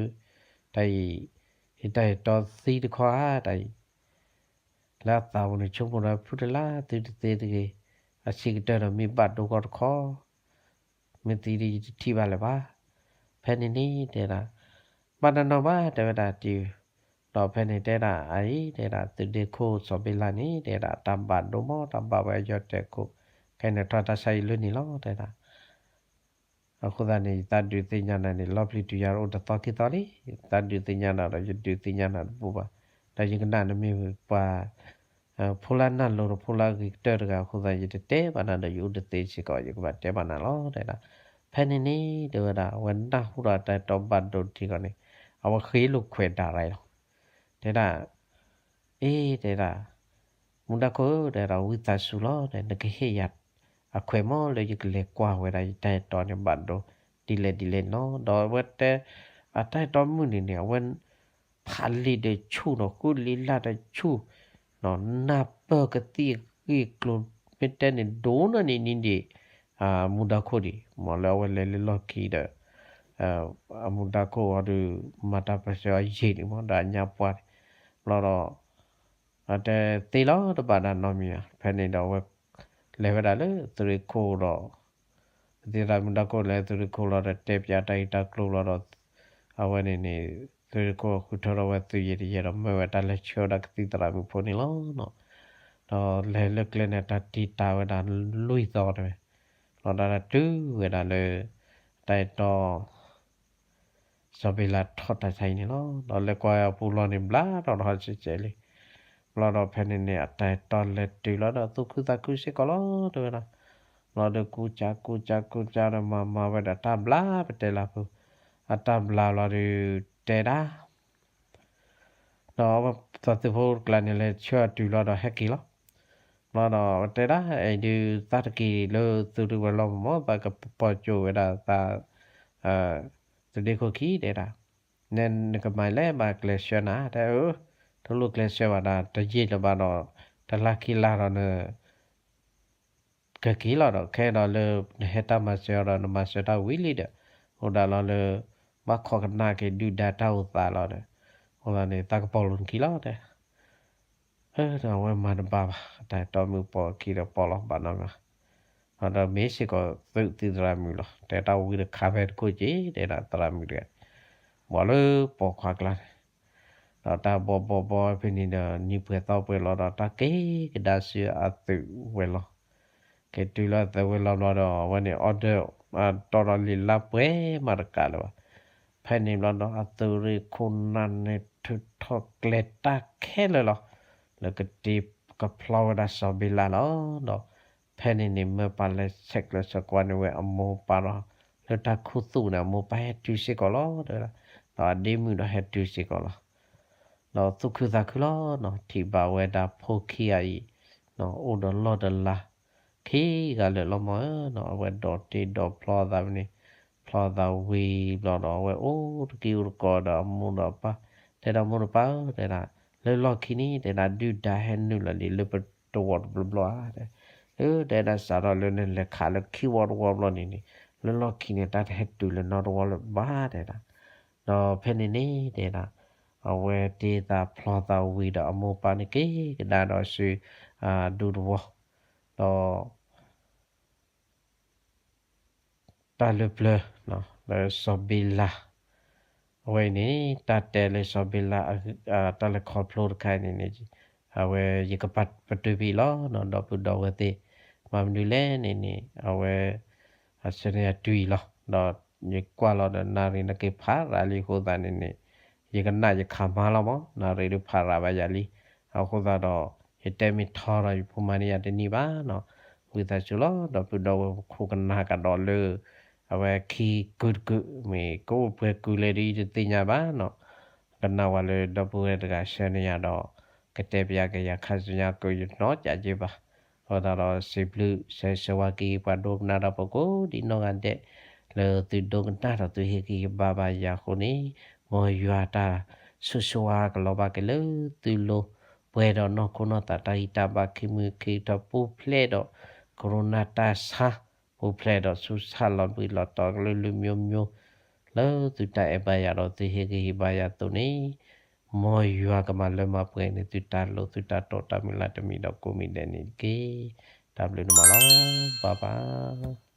တၢ်အံၤ ယတၢ်အဲၣ်တီသံတခီဧါ တၢ်အံၤ လၢအသးပူၤန့ၣ် ဆိကမိၣ်ဒီးဖုတလါသုတသ့တဂ့ၤ, အဆံးကတၢၢ်ဒီးမ့ၢ်ဘၣ်ဒိကီၢ်တခီ, မ့ၢ်သံဒီးယတထံၣ်ဘၣ်လၢၤဘၣ်. ဖဲန့ၣ်န့ၣ်တဲဒၣ်, ဘၣ်တနီၤဘၣ် တဲဝဲဒၣ်တံၤ, ဒီးဖဲန့ၣ်တဲဒၣ်အအံၤ တဲဒၣ်သုးဒ့ခိၣ်စီၤဘ့လးန့ၣ် တဲဒၣ်တၢ်ဘၣ်ဒိမး တၢ်ဘၣ်ဝဲအယီၢ်တဲာ်ခိၣ်, ခဲအံၤန့ၣ်ထီၣ်တၢ်ဆါအံၤလၢန့ၣ်လီၤ တဲဒၣ် အဃိသတးန့ၣ် ယသးဒုးသ့ၣ်ညါနၤန့ၣ် လီၤပျံၤတုၤယၤအိၣ်တသီခံသီလံ, ယသးဒုးသ့ၣ်ညါနၤဒီး ယဒုးသ့ၣ်ညါနၤတဘူၣ်ဘၣ်, ဒီးယကနၣ်နမ့ၢ်ပှၤ ဖိလၢနၢ်လိၤဒီးဖိလၢအဂ့ၤကတၢၢ်တဂၤအဃိသတး ယတတဲဘၣ်နၤဒီး ယအိၣ်တသ့စ့ၢ်ကီး ယကဘၣ်တဲဘၣ်နၤလီၤ တဲဒၣ်. ဖဲန့ၣ်န့ၣ် တဲဝဲဒၣ် အဝဲနၢ်ဟူဒီးတၢ်အဲၣ်တီဘၣ်ဒိတထံၣ်ဃီန့ၣ် အဝဲဃ့လိာ်ခွဲးဒၣ်ရၤလီၤ, တဲဒၣ် အ့ တဲဒၣ်, မူဒါခိၣ်ဧၢ တဲဒၣ် ဝံသးစူၤလီၤ နကဟ့ၣ်ယၤအခွဲးမးလၢယကလဲၤကွၢ်ဝဲဒၣ်ယတၢ်အဲၣ်တီန့ၣ်ဘၣ်ဒိ ဒ်လဲၣ်ဒ်လဲၣ်န့ၣ်လီၤ. ဒီးအဝဲတဲ အတၢ်အဲၣ်တီမုၣ်န့ၣ်န့ၣ် အဝဲ ဖးလံာ်ဒီးဆူၣ်နီၤ ဃုလံာ်လၢ်ဒီးဆူၣ်, နၢ်ပၢၢ်ကသံၣ်အဂ့ၢ်အကျိၤ မ့ၢ်တဲန့ၣ်ဒိၣ်နီၢ်န့ၣ်န့ၣ်ဒံး အမူဒါခိၣ်ဒံး မ်လၢအဝဲလဲၤလၢလီၢ်ခံဒီး အမူဒါခိၣ်အီၤဒီး မၤတၢ်ပၢၢ်ဆၢအီၤယံာ်ဒံးမး ဒီးအညါပှၢ်န့ၣ် ဘျီဒီး အတဲသ့လီၤတဘၣ်ဒၣ်နီတမံၤဘၣ်. ဖဲန့ၣ်ဒီးအဝဲ လဲၤဝဲဒၣ်လၢသုးရ့ၣ်ခိၣ်ဒီး ကသံၣ်သရၣ်မူဒါခိၣ်လဲၤသုးရ့ၣ်ခိၣ်လီၤဒီး တဲပၠးတၢ်ဂ့ၢ်တၢ်ကျိၤလီၤဒီး အဝဲန့ၣ်န့ၣ် သုးရ့ၣ်ခိၣ်ဃုထၢထီၣ်ဝဲသုးယံၤတယဲၢ်ဒီး မၢဝဲတၢ်လဲၤဆှၢဝဲဒၣ်ကသံၣ်သရၣ်မုၣ်ဖိန့ၣ်လီၤ. ဒီးလဲၤလၢကျဲန့ၣ် တၢ်တံာ်တာ်ဝဲဒၣ်လွံၢ်သီတဲဝဲ, လီၤဒၣ်တုၤဝဲဒၣ်လၢ တၢ်အဲၣ်တီ စီၤဘ့လးထီၣ်တၢ်ဆါအံၤန့ၣ်လီၤ. ဒီးလဲၤကွၢ်အပူၤလီၢ်န့ၣ် ဘျါထီၣ်ဒီးဟီၣ်စဲးစဲးလံ. ဘျီဒီးဖဲန့ၣ်န့ၣ် အတၢ်အဲၣ်တီလဲၤတုၤလီၤဒီးသူၣ်ခုသးခုစ့ၢ်ကီးလီၤ တဲဝဲဒၣ်. ဘျီဒီးကူစါကူစါကူစါဒီးမၤမၤဝဲဒၣ်တၢ်ဘျါပတဲလၢပူၤ, အတၢ်ဘျါလီၤဒီးတဲဒၣ် ဒီးအဝဲသးသုးဖိတကျါန့ၣ် လဲၤဆှၢအတုၤလီၤဒီးဟဲက့ၤလီၤ. ဘျီဒီးတဲဒၣ် အဲၣ်ဒုး သးတက့ၤလၢသုးရ့ၣ်ဝဲလီၤမး သးကပီၤကၠိဝဲဒၣ်သး သုးဒ့ခိၣ်ခံ တဲဒၣ်, နဲနကမၤလဲၣ် ဘၣ်ကျဲးစၢးနၤ တဲအၢ, တလိၣ်ကျဲးစၢးဘၣ်ဒီး တယံာ်လၢၤဘၣ်ဒီး တလါခံလါဒီးန ကက့ၤလီၤဒီး ခဲဒီးလၢနဟဲတၢ်မၤစၢၤအီၤဒီး နမၤစၢၤတၢ်ဝံၤလံဒီး အိၣ်ဒၣ်လီၤလၢ ဘၣ်ခိးကနၣ်က့ၤဒုၣ်ဒါတၢ်အိၣ်သးလီၤဒီး အဃိသတးန့ၣ် သးကပီၤလိာ်နခံလီၤ တဲ. အၢ ဒီးအဝဲမၤတဘၣ်ဘၣ် အတၢ်အဲၣ်တီမုၣ်ပိာ်အခံဒီးပိာ်လီၤဘၣ်နီတမံၤ, ဒီးမ့ၢ်စ့ၢ်ကီးသုးသရၣ်မုၣ်လီၤ တဲတၢ်ဝံတခါဖဲတခိၣ်က့ၤ တဲဒၣ်သရၣ်မုၣ်တဂၤ ဘီလၢပိာ်ခွါကျါန့ၣ် ဒီးတၢ်ဘီဘီဘီဖဲန့ၣ်ဒီး နံၤပှဲၤသီပှဲၤလီၤဒီး တၢ်က့ၤကဒါဆူအသုးဝဲလီၤ. က့ၤတုၤလၢအသုးဝဲလီၤဘျီဒီး အဝဲန့ၣ် order တီဒီးလံာ်လါပှဲၤမးတကးလၢၤဘၣ်. ဖဲန့ၣ်ဘျီဒီး အသုးရ့ၣ်ခိၣ်နၢ်န့ၣ် ထုးထီၣ်ကျဲတၢ်ခဲလၢာ်လီၤ. လၢကတ့ကဖျီဝဲဒၣ်စီၤဘ့လးလီၤ. ဒီးဖဲန့ၣ်န့ၣ် မၢပၢ်လဲၤဆဲးကျၢဆဲးကွၢ်န့ၢ်ဝဲအမိၢ်ပၢ်ဒီး လၢတၢ်ခူသူၣ်န့ၣ် အမိၢ်ပၢ်ဟဲတုၤစ့ၢ်ကီးလီၤ တဲဝဲဒၣ်. ဒီးအဒ့မုၣ်ဒီးဟဲတုၤစ့ၢ်ကီးလီၤ. ဒီးသူၣ်ခုသးခုလီၤနီၤ, ထံၣ်ဘၣ်ဝဲဒၣ်ဖိခံဂၤအံၤ အိၣ်ဒီးလီၢ်ဒီးလၤ ခံဂၤလၢာ်လီၤမၢ်ဧၢနီၤ, အဝဲဒိးတ့ဒိးဖျီသးန့ၣ်, ဖျီသးဝံၤဘျီဒီး အဝဲအိၣ်တက့ၢ်အိၣ်တကိးဒီးအမိၢ်ဒီးအပၢ်, တဲဒီးမိၢ်ဒီးပၢ်ဧၢ တဲဒၣ်, လၢလီၢ်ခံန့ၣ် တဲဒၣ် ဒုၣ်ဒါဟဲနုာ်လီၤလံလၢပတဝီတဘျီဘျီဧါ, လၢတဲဒၣ်စးထီၣ်လၢနလဲၤခးလၢခံဝီတဝီဘျီန့ၣ်န့ၣ်, လၢလီၢ်ခံန့ၣ် တၢ်တဟဲတုၤလၢနီတဝီလၢၤဘၣ် တဲဒၣ်. ဒီးဖဲန့ၣ်န့ၣ် တဲဒၣ် အဝဲတ့သးဖျီသးဝံၤဒီးအမိၢ်ပၢ်န့ၣ်က့ၤကဒါဒီးဆူ ဒူသဝီ, ဒီး တၢ်လၢပျၢၤ လၢစီၤဘ့လး, အဝဲအံၤန့ၣ် တၢ်တဲလၢစီၤဘ့လး တၢ်လဲၤခီဖျိတခါအံၤန့ၣ်န့ၣ်, အဝဲယကပာ်ပတုာ်ဖဲအံၤလီၤနီၤ, ဒီပုၢ်ဒီဝဲၢ်သ့ၣ်, ဘၣ်မနုၤလဲၣ်န့ၣ်န့ၣ် အဝဲ အဆၢန့ၣ်ယတုၤအံၤလီၤ, ဒီးယကွၢ်လီၤဒီးနၣ်ရံၣ်န့ၣ်က့ၤဖးရၤလံအဃိသတးန့ၣ်န့ၣ်, ယကနၣ်ယခးမါလီၤမး, နၣ်ရံၣ်ဒုးဖးရၤဘၣ်ယၤလံ, အဃိသတးဒီး ယတဲမ့ၢ်ထီဒီးယဖိမါန့ၣ်ယၤတနံၣ်ဘၣ်နီၤ, ဝံသးစူၤလီၤ ဒီပုၢ်ဒီဝဲၢ်ပခိၣ်ကနၣ်ကဒီးလၢ အဝဲခံကုာ်တကုာ် မ့ၢ်ကအိၣ်ပှဲၤကုာ်လဲၣ်ဒ်တသ့ၣ်ညါဘၣ်နီၤ, ကနၣ်ဝဲလၢဒီပုၢ်ဝဲၢ်တဂၤဆှၢန့ၢ်ယၤဒီး ကတဲပယၤကယၤခါဆူညါကယနီၢ်ကးက့ဘၣ်, အဃိသတးဒီးစံးဘျုးစံးဆၢဝါက့ၤပှၤဒိကနၣ်တၢ်ဖိကိးဒံးနီၢ်ဂၤဒဲး, လၢသုဒိကနၣ်ဒီးသုဟ့ၣ်ဂံၢ်ဟ့ၣ်ဘါဘၣ်ယၤအဃိန့ၣ်, မ်ယွၤတၢ်ဆိၣ်ဂ့ၤဆိၣ်ဝါကလီၤဘၣ်က့ၤလၢသုလိၤ, ပှဲၤဒီးနီၢ်ခိနီၢ်သးတၢ်ဂံၢ်တၢ်ဘါခံမုၢ်ခံကထီ ပူၤဖျဲးဒီး ကရူၢ်နၢ်တၢ်ဆါ, ပူၤဖျဲးဒီးဆူၣ်ဆါလီၤဘှံးလီၤတီၤကလုာ် မျိုးမျိုး, လၢသုတၢ်အဲၣ်ဘၣ်ယၤဒီးသုဟ့ၣ်ဂံၢ်ဟ့ၣ်ဘါယၤအသိးန့ၣ်, မ်ယွၤကမၤလၢမၤပှဲၤန့ၢ်သုတၢ်လိၣ်သုတၢ်တီတၢ်မုၢ်လၢ်တမံၤဒီးကိးမံၤဒဲးန့ၣ်တက့ၢ်. တၢ်ဘျုးဒိၣ်မးလီၤ. ဘၣ်ဘၣ်.